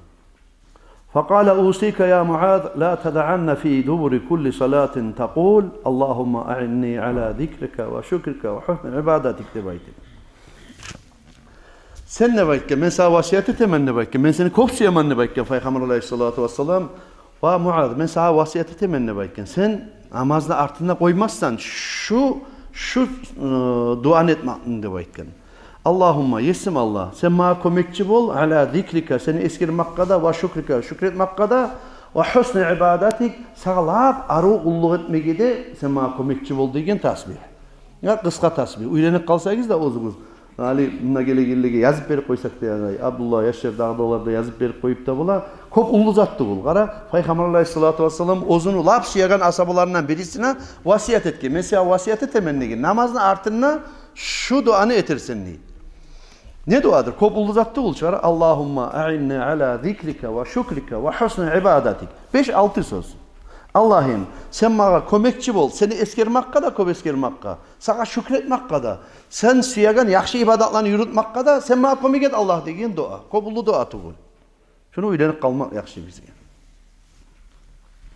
«Факъала усика, я Муаз, ла тадаъанна фи дубури кулли салатин такъул: Аллагьумма аъинни ала зикрика ва шукрика ва гьусни ибадатик», — деп айтды. «Сен, — деп айтгъан, — мен сагъа васият этемен, — деп айтгъан, — мен сени кёп сюемен, — деп айтгъан Пайхаммар алайгьиссалату вассалам. — Ва Муаз, мен сагъа васият этемен, — деп айтгъан, — сен намазны артында къоймассан шу, шу, э, дуаны этмекни, — деп айтгъан. — Аллагьумма, Есим Аллагь, сен магъа кёмекчи бол, ала зикрика, сени эсгермекге де, ва шукрика, шюкюр этмекге де, ва гьусни ибадатик, сагъа лап арив къуллукъ этмеге де сен магъа кёмекчи бол», — деген тасбигь. Я къысгъа тасбигь. Уьйренип къалсагъыз да оьзюгюз, гьали мунда гелегенлеге язып берип къойсакъ да ярай. Абдулла, Яшар, дагъы да олар да язып берип къоюп да бола. Кёп уллу затдыр ол. Къара, Пайхаммар алайгьиссалату вассалам оьзюню лап сюеген асгьабаларындан бирисине васият этген. «Мен сагъа васият этемен, — деген, — намазны артында шу дуаны этерсен», — дей. Не дуадыр? Кёп уллу затдыр ол чыгъар. «Аллагьумма аъинни ала зикрика ва шукрика ва гьусни ибадатик». Беш-алты сёз. «Аллагьым, сен магъа кёмекчи бол, сени эсгермекге де, кёп эсгермекге, сагъа шюкюр этмекге де, сен сюеген яхшы ибадатланы юрютмекге де сен магъа кёмек эт, Аллагь», — деген дуа. Кёп уллу дуа тюгюл. Шуну уьйренип къалмакъ яхшы бизге.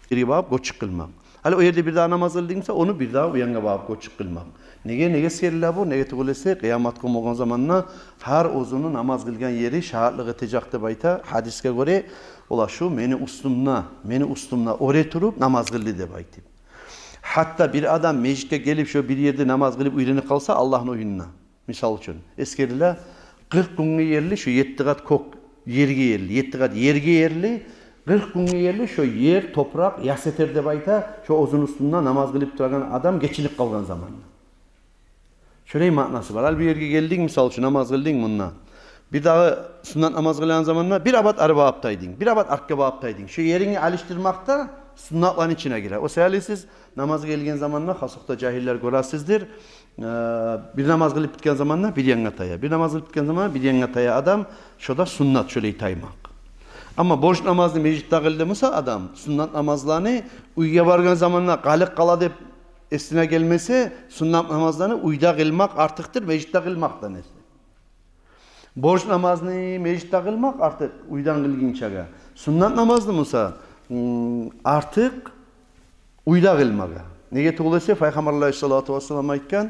Бирге багъып гёчюп къылмакъ. Гьали о ерде бир дагъы намаз къылдынг буса, ону бир дагъы о янгъа багъып гёчюп къылмакъ. Неге, неге эсгериле бу? Неге тюгюл эсе, къыямат гюн болгъан заманда гьар оьзюню намаз къылгъан ери шагьатлыкъ этежек деп айта гьадисге гёре. Олар шу мени уьстюмде, мени уьстюмде оьре туруп намаз къылды деп айтып. Гьатта бир адам межитге гелип, шо бир ерде намаз къылып уьйренип къалса, Аллагьны уьюнде, мисал учун, эсгериле, къыркъ гюнге ерли шо етти къат кёк ерге ерли, етти къат ерге ерли, къыркъ гюнге ерли шо ер, топуракъ яс этер деп айта, шо оьзюню уьстюнде намаз къылып турагъан адам гечинип къалгъан заманда. Шолай маънасы бар. Гьали бу ерге гелдинг, мисал учун, намаз къылдынг мунда. Бир дагъы суннат намаз къылагъан заманда бир абат ари багъып тайдынг, бир абат артгъа багъып тайдынг. Шо ерингни алышдырмакъ да суннатланы ичине гире. О саялы сиз намазгъа гелген заманда, хасокъда жагьиллер, гёресиздир, э, бир намаз къылып битген заманда бир янгъа тая, бир намаз къылып битген заманда бир янгъа тая адам, шо да суннат, шолай таймакъ. Амма борч намазны межитде къылды буса адам, суннат намазланы уьйге баргъан заманда къалып къала деп эсине гелмесе, суннат намазланы уьйде къылмакъ артыкъдыр межитде къылмакъдан эсе. Борч намазны межитде къылмакъ артыкъ уьйден къылгъынчагъа. Суннат намазны буса, м, артыкъ уьйде къылмагъа. Неге тюгюл эсе, Пайхаммар алайгьиссалату вассалам айтгъан: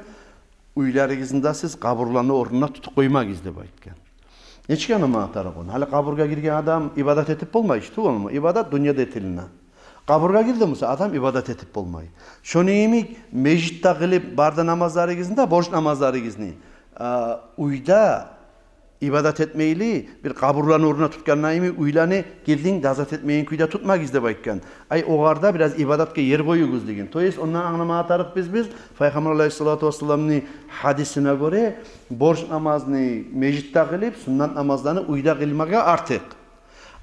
«Уьйлеригизни де сиз къабурланы орнуна тутуп къоймагъыз», — деп айтгъан. Нечик англамагъа тарыкъ ону? Гьали къабургъа гирген адам ибадат этип болмай чы, тюгюлмю? Ибадат дюньяда этилине. Къабургъа гирди буса адам, ибадат этип болмай. Шону йимик межитде къылып бары да намазларыгъызны да, борч намазларыгъызны, а, уьйде ибадат этмейли, бир къабурланы орнуна тутгъанда йимик, уьйлени гирдинг де азат этмейген кюйде тутмагъыз деп айтгъан. Ай, огъар да бираз ибадатгъа ер къоюгъуз деген. То есть, ондан англамагъа тарыкъ биз, биз Пайхаммар алайгьиссалату вассаламны гьадисине гёре, борч намазны межитде къылып, суннат намазланы уьйде къылмагъа артыкъ.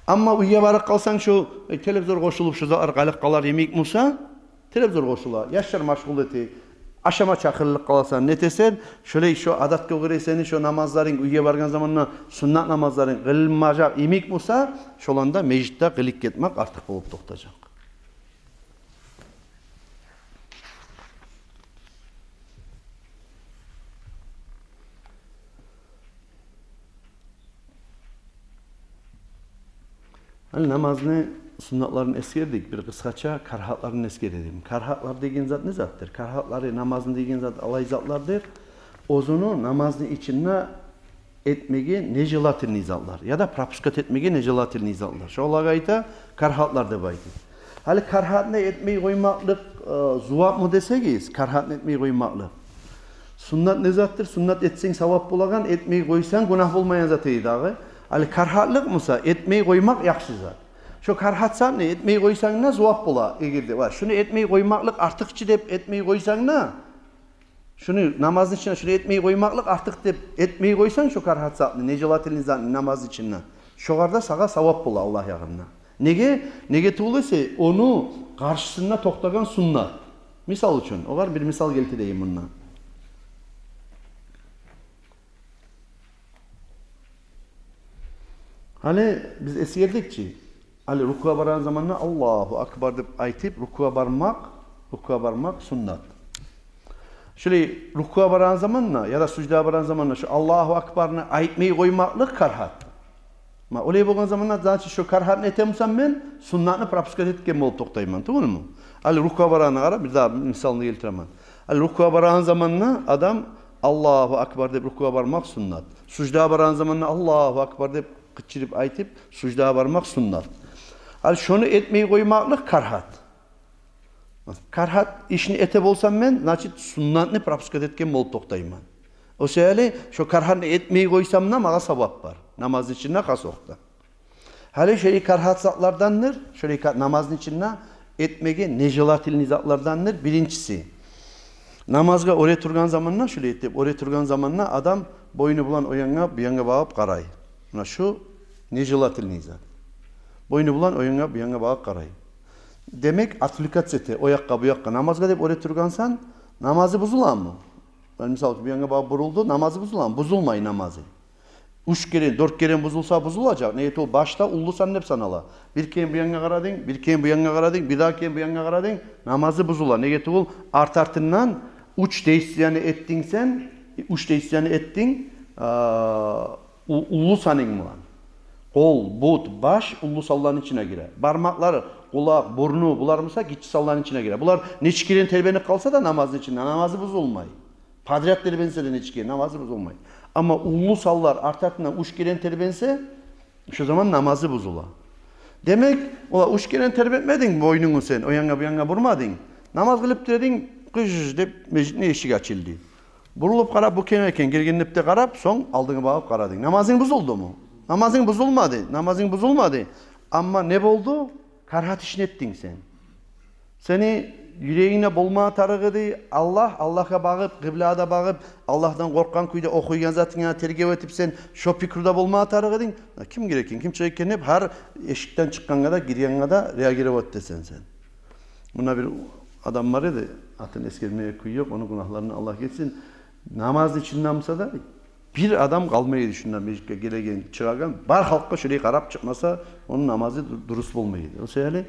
Амма уьйге барып къалсанг, шо, э, телевизор къошулуп, шо затлар къалып къалар йимик буса, телевизор къошула, яшлар машгъул эте, ашама чакъырылып къаласан, нетесен, шолай шо адатгъа гёре сени шо намазларынг, уьйге баргъан заманда суннат намазларынг къылынмажакъ йимик буса, шоланы да межитде къылып гетмек артыкъ болуп токътажакъ. Гьали намазны суннатларын эсгердик, бир къысгъача карагьатларын эсгерейим. Карагьатлар деген зат не затдыр? Карагьатлары намазны деген зат алай затлардыр. Оьзюню намазны ичинде этмеге нежелательный затлар, яда пропускать этмеге нежелательный затлар. Шолагъа айта карагьатлар деп айта. Гьали карагьатны этмей къоймакълыкъ, э, зувапмы десегиз, карагьатны этмей къоймакълыкъ. Суннат не затдыр? Суннат этсенг савап болагъан, этмей къойсанг гюнагь болмайгъан зат эди дагъы. Гьали карагьатлыкъ буса, этмей къоймакъ яхшы зат. Шо карагьат затны этмей къойсанг да зувап бола, эгер де, ва шуну этмей къоймакълыкъ артыкъ чы деп этмей къойсанг да, шуну намазны ичинде шуну этмей къоймакълыкъ артыкъ деп этмей къойсанг, шо карагьат затны, нежелательный затны намазны ичинде, шогъар да сагъа савап бола Аллагь ягъында. Неге? Неге тюгюл эсе, ону къаршысында токътагъан суннат. Мисал учун, огъар бир мисал гелтирейим мунда. Гьали биз эсгердик чи, гьали рукугъа барагъан заманда «Аллагьу акбар» деп айтып рукугъа бармакъ, рукугъа бармакъ суннат. Шолай рукугъа барагъан заманда яда суждагъа барагъан заманда шо «Аллагьу акбарны» айтмай къоймакълыкъ карагьат. Ма олай болгъан заманда, значит, шо карагьатны этемисем, мен суннатны пропускать этген болуп токътайман, тюгюлмю? Гьали рукугъа барагъанына къара, бир дагъы мисалны гелтиремен. Гьали рукугъа барагъан заманда адам «Аллагьу акбар» деп рукугъа бармакъ суннат. Суждагъа барагъан заманда «Аллагьу акбар» деп къычырып айтып суждагъа бармакъ суннат. Гьали шону этмей къоймакълыкъ карагьат. Карагьат ишни эте болсам мен, значит, суннатны пропускать этген болуп токътайман. О саялы шо карагьатны этмей къойсам да, магъа савап бар. Намазны ичинде хас вакътиде. Гьали шолай карагьат затлардандыр, шолай ка-, намазны ичинде этмеге нежелательный затлардандыр. Биринчиси, намазгъа оьре тургъан заманда, шолай этип оьре тургъан заманда адам бойну булан о янгъа, бу янгъа багъып къарай. Муна шу нежелательный зат. Бойну булан о янгъа, бу янгъа багъып къарай. Демек, отвлекаться эте о якъгъа, бу якъгъа. Намазгъа деп оьре тургъансан, намазы бузуламы? Яни, мисал учун, бу янгъа багъып бурулду, намазы бузуламы? Бузулмай намазы. Уьч керен, дёрт керен бузулса, бузулажакъ. Неге тюгюл, башда уллу сан деп санала. Бир керен бу янгъа къарадынг, бир керен бу янгъа къарадынг, бир дагъы керен бу янгъа къарадынг, намазы бузула. Неге тюгюл, арт-артындан уьч действияны этдинг сен, уьч действияны этдинг, а, у-, уллу санынг булан. Къол, бут, баш уллу санланы ичине гире. Бармакълар, къулакъ, бурну, булар буса гиччи санланы ичине гире. Булар нече керен тербенип къалса да намазны ичинде, намазы бузулмай. Подряд тербенсе де нече керен, намазы бузулмай. Амма уллу санлар арт-артындан уьч керен тербенсе, шо заман намазы бузула. Демек, ола уьч керен тербетмединг бойнунгну сен, о янгъа, бу янгъа бурмадынг. Намаз къылып тура эдинг, къыж деп межитни эшиги ачылды. Бурулуп къарап, бу ким экен гелген деп де къарап, сонг алдынга багъып къарадынг. Намазынг бузулдуму? Намазынг бузулмады, намазынг бузулмады. Амма не болду? Карагьат ишни этдинг сен. Сени юрегингде болма тарыкъ эди Аллагь, Аллагьгъа багъып, къыблагъа да багъып, Аллагьдан къоркъгъан кюйде охуйгъан затынга тергев этип, сен шо пикруда болма тарыкъ эдинг. Ким гире экен, ким чыгъа экен деп, гьар эшикден чыкъгъангъа да, гиргенге де реагировать этесен сен. Муна бир адам бар эди, атын эсгермеге кюй ёкъ, ону гюнагьларындан Аллагь гечсин. Намазны ичинде буса да, бир адам къалмай эди шунда межитге гелеген, чыгъагъан, бар халкъгъа шолай къарап чыкъмаса, ону намазы ду-, дурус болмай эди. О саялы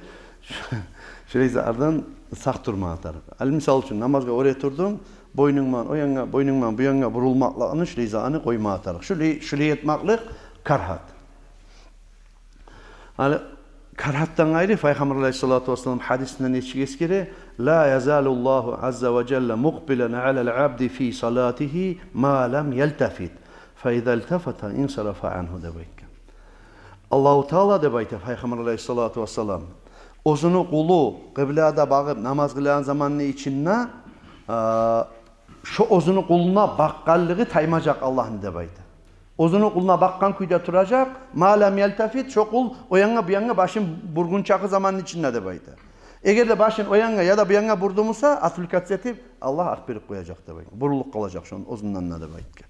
шолай затлардан сакъ турма тарыкъ. Ал мисал учун, намазгъа оьре турдунг, бойнунг булан о янгъа, бойнунг булан бу янгъа бурулмакълыкъны, шолай затны къойма тарыкъ. Шолай, шолай этмакълыкъ карагьат. Гьали карагьатдан къайры, Пайхаммар алайгьиссалату вассалам гьадисинде нечик эсгере: «Ла язалу Аллагьу азза ва жалла мукъбилан алал абди фи салатигьи ма лам ялтафит, фа иза илтафата инсарафа ангьу», — деп айтгъан. Аллагьу Таала, деп айта Пайхаммар алайгьиссалату вассалам, оьзюню къулу къыблагъа багъып намаз къылагъан заманны ичинде, а, шо оьзюню къулуна бакъгъанлыгъы таймажакъ Аллагьны, деп айта. Оьзюню къулуна бакъгъан кюйде туражакъ, ма лам ялтафит, шо къул о янгъа, бу янгъа башын бургъунчакъы заманны ичинде, деп айта. Эгер де башын о янгъа яда бу янгъа бурду буса, отвлекаться этип, Аллагь арт берип къояжакъ, деп айта. Бурулуп къалажакъ шону оьзюнден де, деп айтгъан.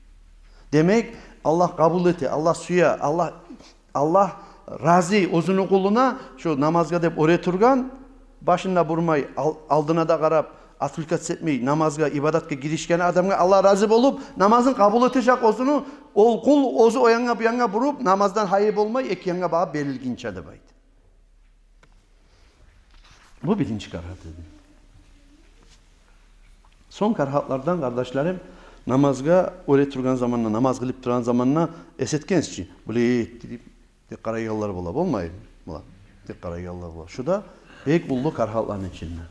Демек, Аллагь къабул эте, Аллагь сюе, Аллагь Аллагь рази оьзюню къулуна, шо намазгъа деп оьре тургъан, башын да бурмай, ал-, алдына да къарап, отвлекаться этмей, намазгъа, ибадатгъа гиришген адамгъа Аллагь рази болуп, намазын къабул этежек оьзюню. Ол къул оьзю о янгъа, бу янгъа буруп, намаздан гьайы болмай, эки янгъа багъып берилгинче, деп айта. Бу биринчи карагьат эди. Сонг карагьатлардан, къардашларым, намазгъа оьре тургъан заманда, намаз къылып тургъан заманда эс этгенсиз чи, булай этди деп, тек къарайгъанлар бола, болмаймы? Бола. Тек къарайгъанлар бола. Шу да бек уллу карагьатланы ичинде.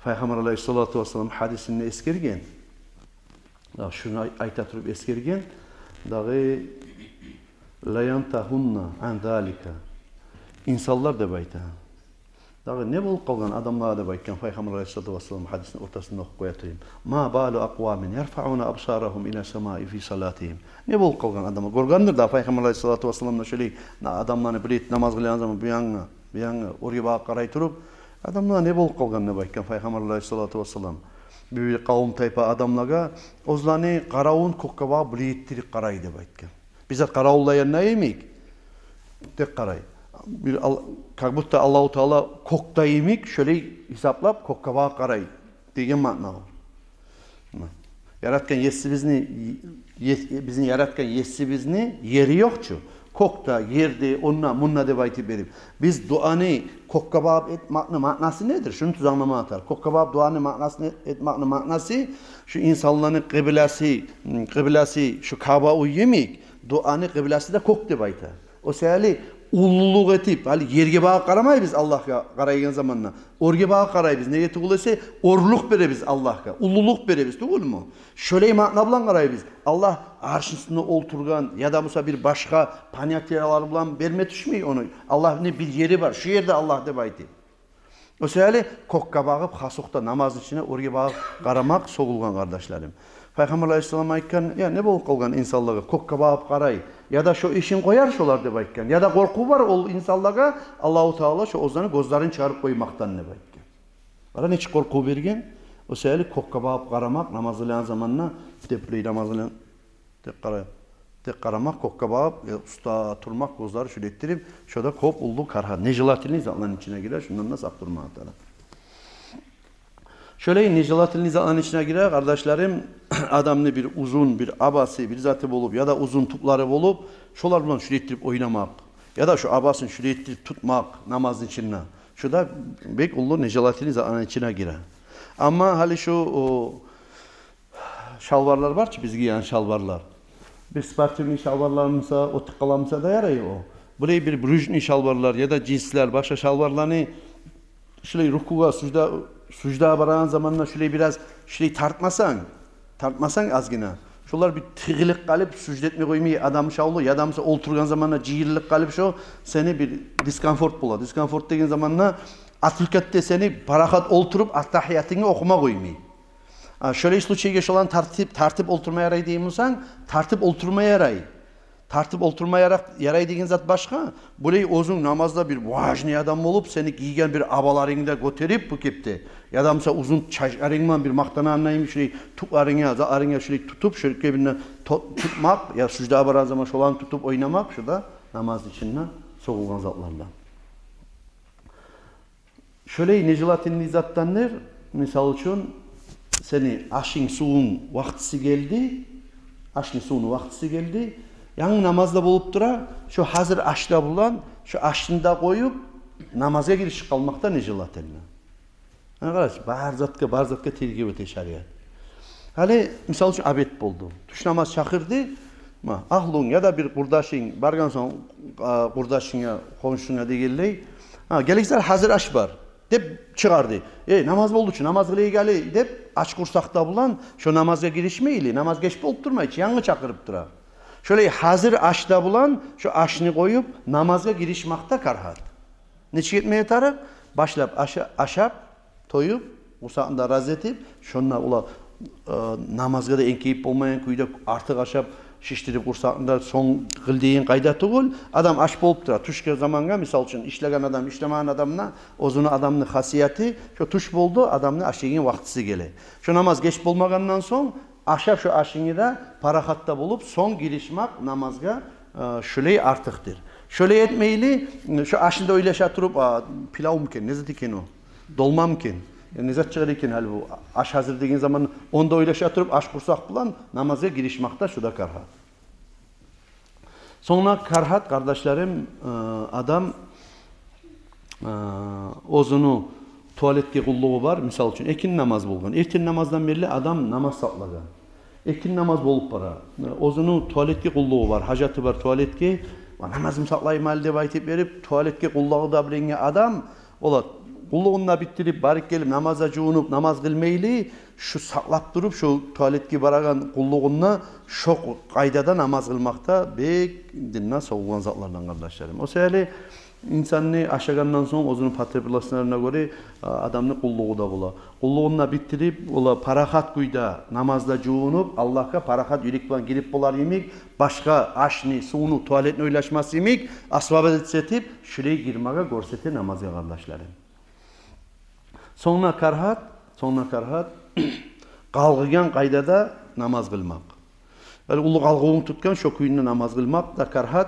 Пайхаммар алайгьиссалату вассалам гьадисинде эсгерген. Дагъы шуну ай-, айта туруп эсгерген. Дагъы «Ла янтагьунна ан залика». Инсанлар, деп айта, Дагъы не болуп къалгъан адамлагъа деп айтгъан Пайхаммар алайгьиссалату вассалам, гьадисни ортасында охуп къоя турайым. «Ма балу акъвамин ярфауна абсарагьум ила самаи фи салатигьим». Не болуп къалгъан адамлар? Гёргендир да Пайхаммар алайгьиссалату вассалам да шолай на-, адамланы билип намаз къылагъан заман бу янгъа, бу янгъа, оьрге багъып къарай туруп, адамлар не болуп къалгъан деп айтгъан Пайхаммар алайгьиссалату вассалам. Бир, бир къавум тайпа адамлагъа оьзлени къаравун кёкге багъып булай этдирип къарай деп айтгъан. Бир зат къаравуллайгъанда йимик, тек къарай. Бир ал-, как будто Аллагьу Таала кёкде йимик, шолай гьисаплап кёкге багъып къарай деген маъна о. Яратгъан есибизни, ес-, бизин яратгъан есибизни ери ёкъ чу. Кёкде, ерде, онда, мунда деп айтып берип. Биз дуаны кёкге багъып этмекни маънасы недир? Шуну тюз англамагъа тарыкъ. Кёкге багъып дуаны маънасы не-, этмекни маънасы, шу инсанланы къыбласы, къыбласы шу Каъба уьй йимик, дуаны къыбласы да кёк деп айта. О саялы уллулукъ этип, гьали ерге багъып къарамайбыз Аллагьгъа къарайгъан заманда. Оьрге багъып къарайбыз. Неге тюгюл эсе, оьрлюк беребиз Аллагьгъа, уллулукъ беребиз, тюгюлмю? Шолай маъна булан къарайбыз. Аллагь аршны уьстюнде олтургъан, яда буса бир башгъа понятиялар булан берме тюшмей ону. Аллагьны бир ери бар, шу ерде Аллагь деп айтып. О саялы кёкге багъып, хасокъда намазны ичинде оьрге багъып къарамакъ сёгюлген, къардашларым. Пайхаммар алайгьиссалам айтгъан, я не болуп къалгъан инсанлагъа, кёкге багъып къарай, яда шо ишин къояр шолар деп айтгъан, яда къоркъув бар ол инсанлагъа, Аллагьу Таала шо оьзлени гёзлерин чыгъарып къоймакъдан деп айтгъан. Къара, нечик къоркъув берген. О саялы кёкге багъып къарамакъ намаз къылагъан заманда, деп билей намаз къылагъан, тек къара-, тек къарамакъ кёкге багъып, э, уста турмакъ, гёзлер шулай этдирип, шо да кёп уллу карагьат, нежелательный затланы ичине гире, шундан да сакъ турмагъа тарыкъ. Шолай нежелательный затланы ичине гире, къардашларым, адамны бир узун бир абасы, бир заты болуп, яда узун туплары болуп, шолар булан шулай этдирип ойнамакъ, яда шо абасын шулай этдирип тутмакъ намазны ичинде. Шо да бек уллу нежелательный затланы ичине гире. Амма гьали шо, о, шалбарлар бар чы, биз гиеген шалбарлар. Бир спортивный шалбарлар буса, оьтюп къала буса да ярай о. Булай бир брючный шалбарлар яда джинслер, башгъа шалбарланы шулай рукугъа, сужда, суждагъа барагъан заманда шулай бираз шулай тартмасанг, тартмасанг азгъына, шолар бир тыгъылып къалып, сужда этме къоймай адам шавлу, яда буса олтургъан заманда джыйылып къалып, шо сени бир дискомфорт бола. Дискомфорт деген заманда, гьакъикъатда сени парахат олтуруп, аттагьиятынгны охума къоймай. А, шолай случайгъа шоланы тартып, тартып олтурма ярай деймисен, тартып олтурма ярай. Тартып олтурма яра-, ярай деген зат башгъа. Булай оьзюнг намазда бир важный адам болуп, сени гийген бир абаларынгны да гётерип бу кепде, яда буса узун чачларынг булан бир макътанагъан йимик, шулай тупларынга, затларынга шулай тутуп, шо кепинде то-, тутмакъ, я суждагъа барагъан заман шоланы тутуп ойнамакъ, шо да намазны ичинде сёгюлген затлардан. Шолай нежелательный затдандыр, мисал учун, сени ашынг, сувунг вакътиси гелди, ашны, сувну вакътиси гелди, янгы намаз да болуп тура, шо гьазир аш да булан, шо ашны да къоюп, намазгъа гиришип къалмакъ да нежелательно. Ана, къарачы, бар затгъа, бар затгъа тергев эте шариат. Гьали, мисал учун, обед болду. Тюш намаз чакъырды. Ма, агьлюнг яда бир къурдашынг, баргъан сонг, а, къурдашынга, хоншунга дегенлей: «Гьа, гелигиз, гьазир аш бар», — деп чыгъарды. «Эй, намаз болду чу, намаз къылайыкъ гьали», — деп, ач къурсакъ да булан шо намазгъа гиришмейли, намаз геч болуп турмай чы, янгы чакъырып тура. Шолай гьазир аш да булан шо ашны къоюп, намазгъа гиришмакъ да карагьат. Нечик этмеге тарыкъ? Башлап аша-, ашап, тоюп, къурсагъын да рази этип, шонда ола, э, намазгъа да энкейип болмайгъан кюйде артыкъ ашап, шишдирип къурсагъын да, сонг къыл деген къайда тюгюл. Адам ач болуп тура. Тюшге замангъа, мисал учун, ишлеген адам, ишлемеген адам да, оьзюню адамны хасияты, шо тюш болду, адамны аш деген вакътиси геле. Шо намаз геч болмагъандан сонг, ашап шо ашынгны да, парахат да болуп, сонг гиришмакъ намазгъа, э, шолай артыкъдыр. Шолай этмейли, шо ашны да ойлаша туруп, а, пилавмы экен, не зат экен о? Долмамы экен? Я не зат чыгъар экен гьали бу аш гьазир деген заман, ону да ойлаша туруп, ач къурсакъ булан намазгъа гиришмакъ да, шо да карагьат. Сонг карагьат, къардашларым, э, адам, э, оьзюню туалетге къуллугъу бар, мисал учун, экинни намаз болгъан. Эртен намаздан берли адам намаз сакълагъан. Экинни намаз болуп бара. Э, оьзюню туалетге къуллугъу бар, гьажаты бар туалетге. «Ва, намазымны сакълайым гьали», — деп айтып берип, туалетге къуллугъу да билинген адам, ола къуллугъун да битдирип, барып гелип, намазгъа жувунуп, намаз къылмайли, Шу сакълап туруп, шу туалетге барагъан къуллугъунда шу къайдада намаз къылмакъ да бек динден савулгъан затлардан, къардашларым. О саялы инсанны ашагъандан сонг оьзюню потребностьларына гёре, а, адамны къуллугъу да бола. Къуллугъун да битдирип, ола парахат кюйде намазда жувунуп, Аллагьгъа парахат юрек булан гирип болар йимик, башгъа ашны, сувну, туалетни ойлашмас йимик, освободиться этип, шулай гирмеге гёрсете намазгъа, къардашларым. Сонг да карагьат, сонг да карагьат, къалгъыгъан къайдада намаз къылмакъ. Яни уллу къалгъывун тутгъан шо кюйде намаз къылмакъ да карагьат.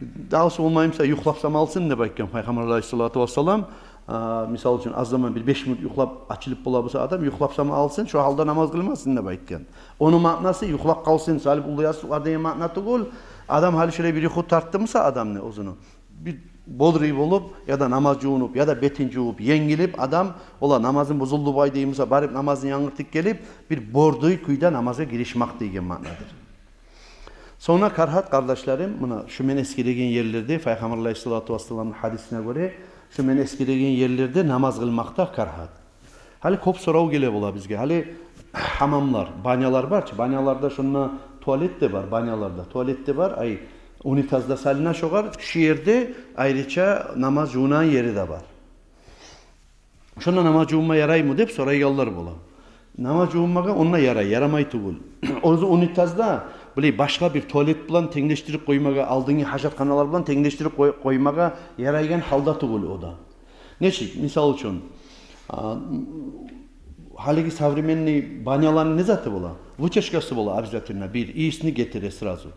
Дагъысы болмай буса, юхлап сама алсын деп айтгъан Пайхаммар алайгьиссалату вассалам. А, мисал учун, аз заман, бир беш минут юхлап ачылып бола буса адам, юхлап сама алсын, шо гьалда намаз къылмасын деп айтгъан. Ону маънасы юхлап къалсын, салып уллу ястыкъ бар деген маъна тюгюл. Адам гьали шолай бир юху тартды буса адамны оьзюню, бир бодрый болуп, яда намаз жувунуп, яда бетин жувуп, енгилип, адам, ола намазым бузулду бай дей буса, барып намазын янгыртып гелип, бир бодрый кюйде намазгъа гиришмек деген маънадыр. Сонг да карагьат, къардашларым, муна шу мен эсгереген ерлерде, Пайхаммар алайгьиссалату вассаламны гьадисине гёре, шу мен эсгереген ерлерде намаз къылмакъ да карагьат. Гьали кёп сорав геле бола бизге. Гьали гьамамлар, банялар бар чы, баняларда шонда туалет де бар, баняларда туалет де бар, ай, унитаз да салына шогъар, шу ерде айрыча намаз жувунагъан ери де бар. Шонда намаз жувунма яраймы деп сорайгъанлар бола. Намаз жувунмагъа онда ярай, ярамай тюгюл. Оьзю унитаз да, билей, башгъа бир туалет булан тенглешдирип къоймагъа, алдынгъы гьажатханалар булан тенглешдирип къой-, къоймагъа ярайгъан гьалда тюгюл о да. Нечик? Мисал учун, а, гьалиги современный баняланы не заты бола? Вытяжкасы бола обязательно, бир, ийисни гетире сразу.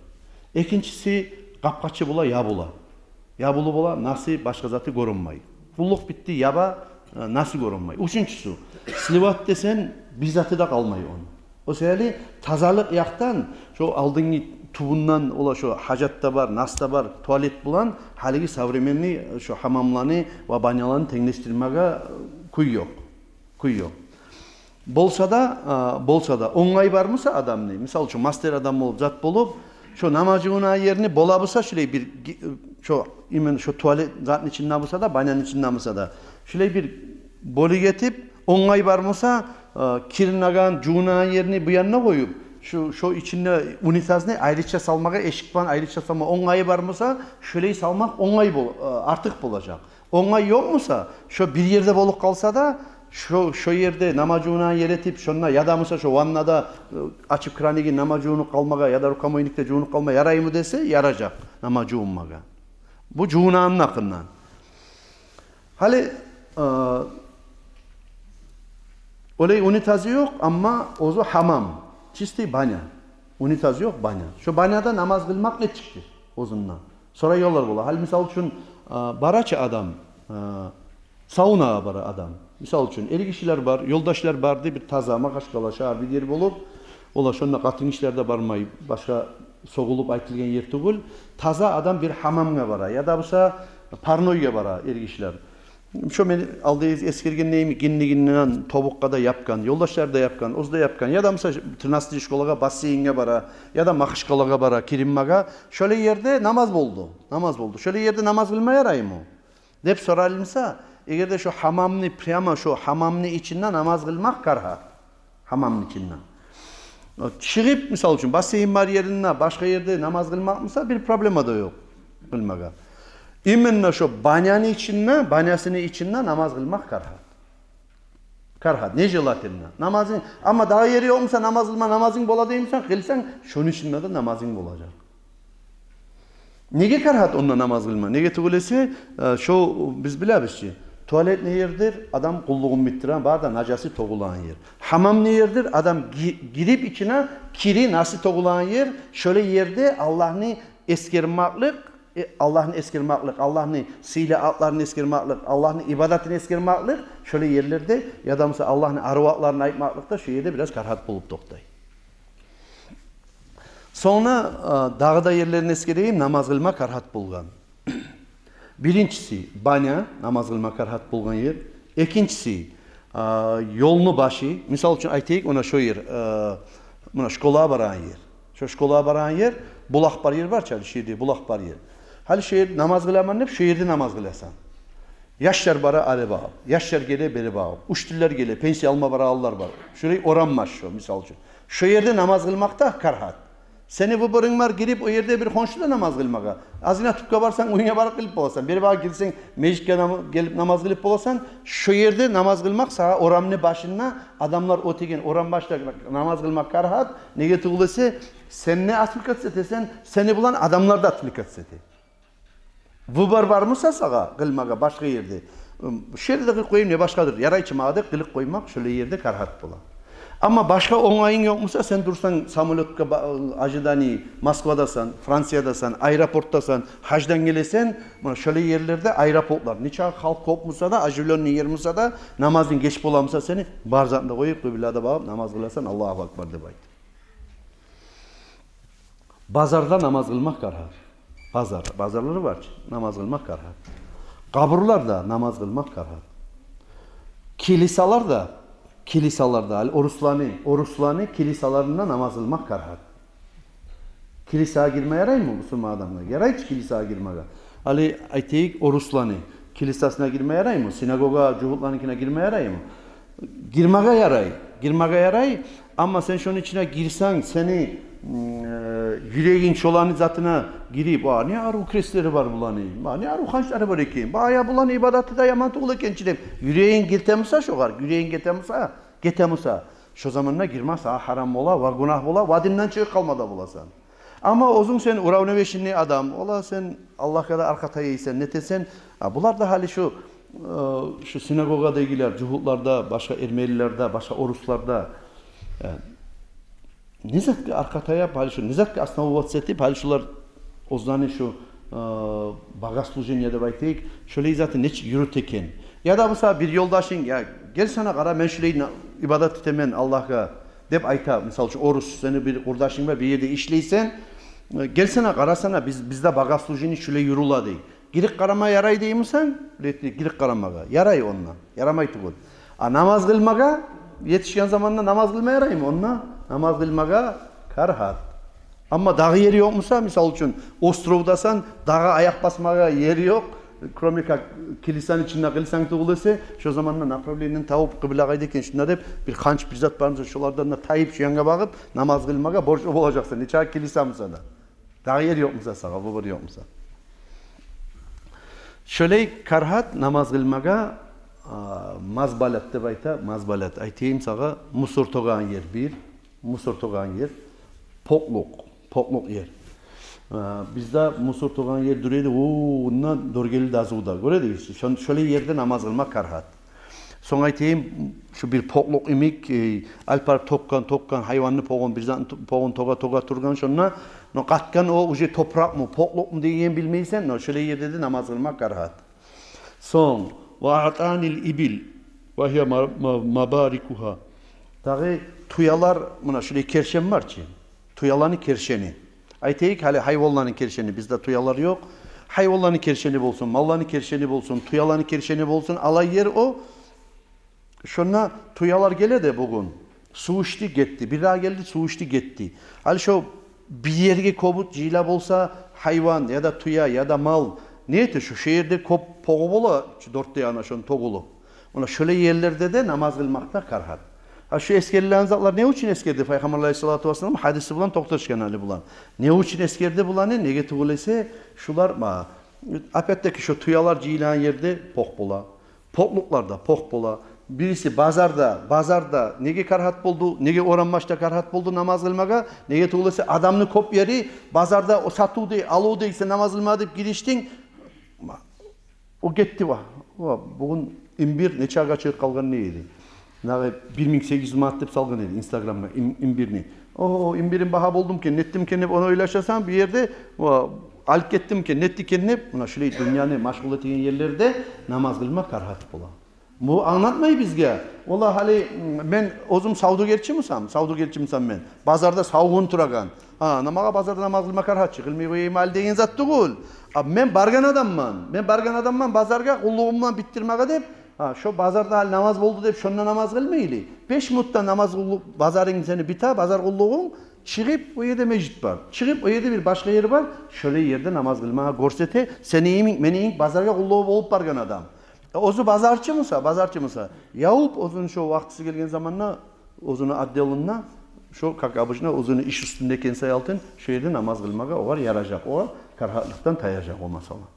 Экинчиси, къапгъачы бола, ябула. Ябулу бола, насы, башгъа заты гёрюнмей. Къуллукъ битди, яба, э, насы гёрюнмей. Уьчюнчюсю, сливать десенг, бир заты да къалмай ону. О саялы тазалыкъ якъдан, шо алдынгъы тюбюнден, ола шо гьажат да бар, нас да бар, туалет булан, гьалиги современный, э, шо гьамамланы ва баняланы тенглешдирмеге, э, кюй ёкъ. Кюй ёкъ. Болса да, а, болса да, онгай бар буса адамны, мисал учун, мастер адам болуп, зат болуп, шо намаз жувунагъан ерни бола буса, шулай бир ги-, шо, именно шо туалет затны ичинде буса да, баняны ичинде буса да, шулай бир бёлюк этип, онгай бар буса, а, киринеген, жувунагъан ерни бу янына къоюп, шо, шо ичинде унитазны айрыча салмагъа, эшик булан айрыча салма онгайы бар буса, шулай салмакъ онгай бол-, а, артыкъ болажакъ. Онгай ёкъ буса, шо бир ерде болуп къалса да, шо, шо ерде намаз жувунагъан ер этип, шонда яда буса шо ваннада, э, ачып кранигин намаз жувунуп къалмагъа яда рукомойникде жувунуп къалма яраймы десе, яражакъ намаз жувунмагъа. Бу жувунагъанны гьакъындан. Гьали, э, олай унитазы ёкъ, амма оьзю гьамам, чистый баня. Унитазы ёкъ, баня. Шо баняда намаз къылмакъ нечикдир оьзюнде? Сорайгъанлар бола. Гьали, мисал учун, а, бара чы адам, а, саунагъа бара адам. Мисал учун, эргишилер бар, ёлдашлар бар деп, бир таза Магьачкъала шагьар бир ер болуп, ола шонда къатынгишилер де бармай, башгъа согъулуп айтылгъан ер тюгюл. Таза адам бир гьамамгъа бара, яда буса парнойгъа бара эргишилер. Шо мен алда эс-, эсгерген йимик, гиндигинден тобукъгъа да япгъан, ёлдашлар да япгъан, оьзю де япгъан. Яда буса тринадцатый школагъа, бассейнге бара, яда Магьачкъалагъа бара киринмеге. Шолай ерде намаз болду, намаз болду. Шолай ерде намаз къылма яраймы деп соралса, эгер де шо гьамамны, прямо шо гьамамны ичинде намаз къылмакъ карагьат. Гьамамны ичинде. Чыгъып, мисал учун, бассейн бар еринде, башгъа ерде намаз къылмакъ буса, бир проблема да ёкъ къылмагъа. Именно шо баняны ичинде, банясыны ичинде намаз къылмакъ карагьат. Карагьат, нежелательно. Намазынг, амма дагъы ери ёкъ буса намаз къылма, намазынг бола дей бусанг, къылсанг, шону ичинде де намазынг болажакъ. Неге карагьат онда намаз къылма? Неге тюгюл эсе, э, шо биз билебиз чи, туалетный ердир, адам къуллугъун битдиреген, бары да нажасы тёгюлеген ер. Гьамамный ердир, адам ги-, гирип ичине, кири, насы тёгюлеген ер. Шолай ерде Аллагьны эсгермеклик, э, Аллагьны эсгермеклик, Аллагьны сыйлы атларын эсгермеклик, Аллагьны ибадатын эсгермеклик, шолай ерлерде, яда буса Аллагьны арив атларын айтмакълыкъ да шо ерде бираз карагьат болуп токътай. Сонг да, а, дагъы да ерлерин эсгерейим, намаз къылма карагьат болгъан. Биринчиси, баня, намаз къылма карагьат болгъан ер. Экинчиси, а, ёлну башы. Мисал учун айтайыкъ, муна шо ер, а, муна школагъа барагъан ер. Шо школагъа барагъан ер, булакъ бар ер бар чы, гьали шо ерде булакъ бар ер. Гьали шо ерде намаз къыламан деп, шо ерде намаз къыласан. Яшлар бара, али багъып. Яшлар геле, бери багъып. Учительлер геле, пенсия алма барагъанлар бар. Шолай орам баш шо, мисал учун. Шо ерде намаз къылмакъ да карагьат. Сени выборунг бар, гирип, о ерде бир хоншуда намаз къылмагъа. Азгъына тюпге барсанг, уьюнге барып къылып боласан. Бери багъып гирсенг, межитге нам-, гелип намаз къылып боласан. Шо ерде намаз къылмакъ сагъа орамны башында, адамлар оьтеген орам башда намаз къылмакъ карагьат. Неге тюгюл эсе, сен де отвлекаться этесен, сени булан адамлар да отвлекаться эте. Выбор бар буса сагъа къылмагъа башгъа ерде, ым, шу ерде де къылып къояйым, не башгъадыр, ярай чы магъа деп къылып къоймакъ шолай ерде карагьат бола. Амма башгъа онгайынг ёкъ буса, сен турсанг самолётгъа ба-, ожидание, Москвадасан, Франциядасан, аэропортдасан, гьаждан гелесен, муна шолай ерлерде аэропортлар, нече халкъ кёп буса да, оживлённый ер буса да, намазынг геч бола буса сени, бар затны да къоюп, къыблада багъып намаз къыласан, Аллагьу акбар деп айтып. Базарда намаз къылмакъ карагьат. Базар, базарлар бар чы, намаз къылмакъ карагьат. Къабурларда намаз къылмакъ карагьат. Килисаларда, килисаларда, ал-, орусланы, орусланы килисаларында намаз къылмакъ карагьат. Килисагъа гирме яраймы бусурман адамгъа? Ярай чы килисагъа гирмеге. Гьали айтайыкъ, орусланы килисасына гирме яраймы? Синагога, жугьутланыкине гирме яраймы? Гирмеге ярай, гирмеге ярай. Амма сен шону ичине гирсенг, сени, м, э, юрегинг шоланы затына гирип, «А, не арив креслери бар буланы, а, не арив ханчлары бар экен, а, я буланы ибадаты да яман тюгюл экен чи», — деп, юрегинг гете буса шогъар, юрегинг гете буса, гете буса, шо заманда гирме сагъа гьарам бола ва гюнагь бола ва динден чыгъып къалма да боласан. Амма оьзюнг сен уравновешенный адам, ола сен Аллагьгъа да аркъа таяйсан, нетесен, а, булар да гьали шу, э, шу синагогадагъылар, жугьутлар да, башгъа эрменилер де, башгъа оруслар да, э, не затгъа аркъа таяп, гьали шу не затгъа основываться этип, гьали шулар оьзлени шу, э, богослужение деп айтайыкъ, шолай затын нечик юрюте экен. Яда буса бир ёлдашынг, «Я, гел сен къара, мен шулай на-, ибадат этемен Аллагьгъа», — деп айта, мисал учун, орус, сени бир къурдашынг бар, бир ерде ишлейсен, э, «Гел сен къара, сен, биз, бизде богослужение шулай юрюле», — дей. Гирип къарама ярай дей бусанг, гирип къарамагъа ярай онда, ярамай тюгюл. А намаз къылмагъа, етишген заманда намаз къылма яраймы? Онда намаз къылмагъа карагьат. Амма дагъы ер ёкъ буса, мисал учун, островдасан, дагъы аякъ басмагъа ер ёкъ, кроме как килисаны ичинде къылсанг тюгюл эсе, шо заманда направлениени тавуп, къыбла къайда экен шунда деп, бир ханч, бир зат бар буса, шолардан да тайып, шу янгъа багъып намаз къылмагъа борчлу болажакъсан, нече килиса буса да. Дагъы ер ёкъ буса сагъа, выбор ёкъ буса. Шолай карагьат намаз къылмагъа, а, мазбалат деп айта, мазбалат. Айтайым сагъа, мусор тёгеген ер бир, мусор тёгеген ер, покълукъ, покълукъ ер. А, бизде мусор тёгеген ер дюр эди, о, ондан дёргели дазуда. Гёре эдигиз чи, шон-, шолай ерде намаз къылмакъ карагьат. Сонг айтайым, шу бир покълукъ йимик, э, алып барып тёкген, тёкген, гьайванны погъун, бир затны т-, погъун тёге, тёге тургъан шонда, но къаткъан о уже топуракъмы, покълукъму дегенни билмейсен, но шолай ерде де намаз къылмакъ карагьат. Сонг, «Ва аътанил ибил, ва гьия ма-, ма-, мабарикугьа». Дагъы тюелер, муна шулай кершен бар чы. Тюелени кершени. Айтайыкъ, гьали гьайванланы кершени, бизде тюелер ёкъ. Гьайванланы кершени болсун, малланы кершени болсун, тюелени кершени болсун, алай ер о. Шонда тюелер геле де бугюн, сув ичди, гетди. Бир дагъы гелди, сув ичди, гетди. Гьали шо бир ерге кёбюп жыйыла болса гьайван, яда тюе, яда мал, не эте шо? Шо ерде кёп погъу бола чы, дёрт де янына шону тёгюлюп. Муна шолай ерлерде де намаз къылмакъ да карагьат. Гьа, шу эсгерилген затлар не учун эсгерди Пайхаммар алайгьиссалату вассалам? Гьадиси булан токъташгъан гьали булар. Не учун эсгерди буланы? Неге тюгюл эсе, шулар, ма, опять-таки, шо тюелер жыйылагъан ерде покъ бола. Покълукъларда покъ бола. Бириси базарда, базарда неге карагьат болду? Неге орам башда карагьат болду намаз къылмагъа? Неге тюгюл эсе, адамны кёп ери, базарда о сатыв дей, алыв дей, сен намаз къылмагъа деп гиришдинг. Ма, о гетди, ва, ва, бугюн имбир нечагъа чыгъып къалгъан не эди? Нагъы бир минг сегиз юз манат деп салгъан эди Инстаграмгъа им-, имбирни. О, имбирим багьа болду экен, нетди экен деп ону ойлашасан, бир ерде, ва, алып гетди экен, нетди экен деп, муна шулай дюньяны машгъул этеген ерлерде намаз къылмакъ карагьат бола. Бу англатмай бизге. Валлагь, гьали, м, мен оьзюм савдюгерчи бусам, савдюгерчи бусам мен, базарда савгъун турагъан. Гьа, намагъа базарда намаз къылма карагьат чы, къылмай къояйым гьали деген зат тюгюл. А мен баргъан адамман, мен баргъан адамман базаргъа къуллугъумну битдирмеге деп. Гьа, шо базарда гьали намаз болду деп, шонда намаз къылмайлы. Беш минутда намаз къуллукъ, базарынг сени бите, базар къуллугъунг, чыгъып, о ерде межит бар. Чыгъып, о ерде бир башгъа ер бар. Шолай ерде намаз къылмагъа гёрсете сени йимик, мени йимик базаргъа къуллугъу болуп баргъан адам. Оьзю базарчы буса, базарчы буса, явуп, оьзюню шо вакътиси гелген заманда, оьзюню отделинде, шо, как обычно, оьзюню иш уьстюнде экен саялтын, шо ерде намаз къылмагъа огъар яражакъ, огъар карагьатлыкъдан таяжакъ о масала.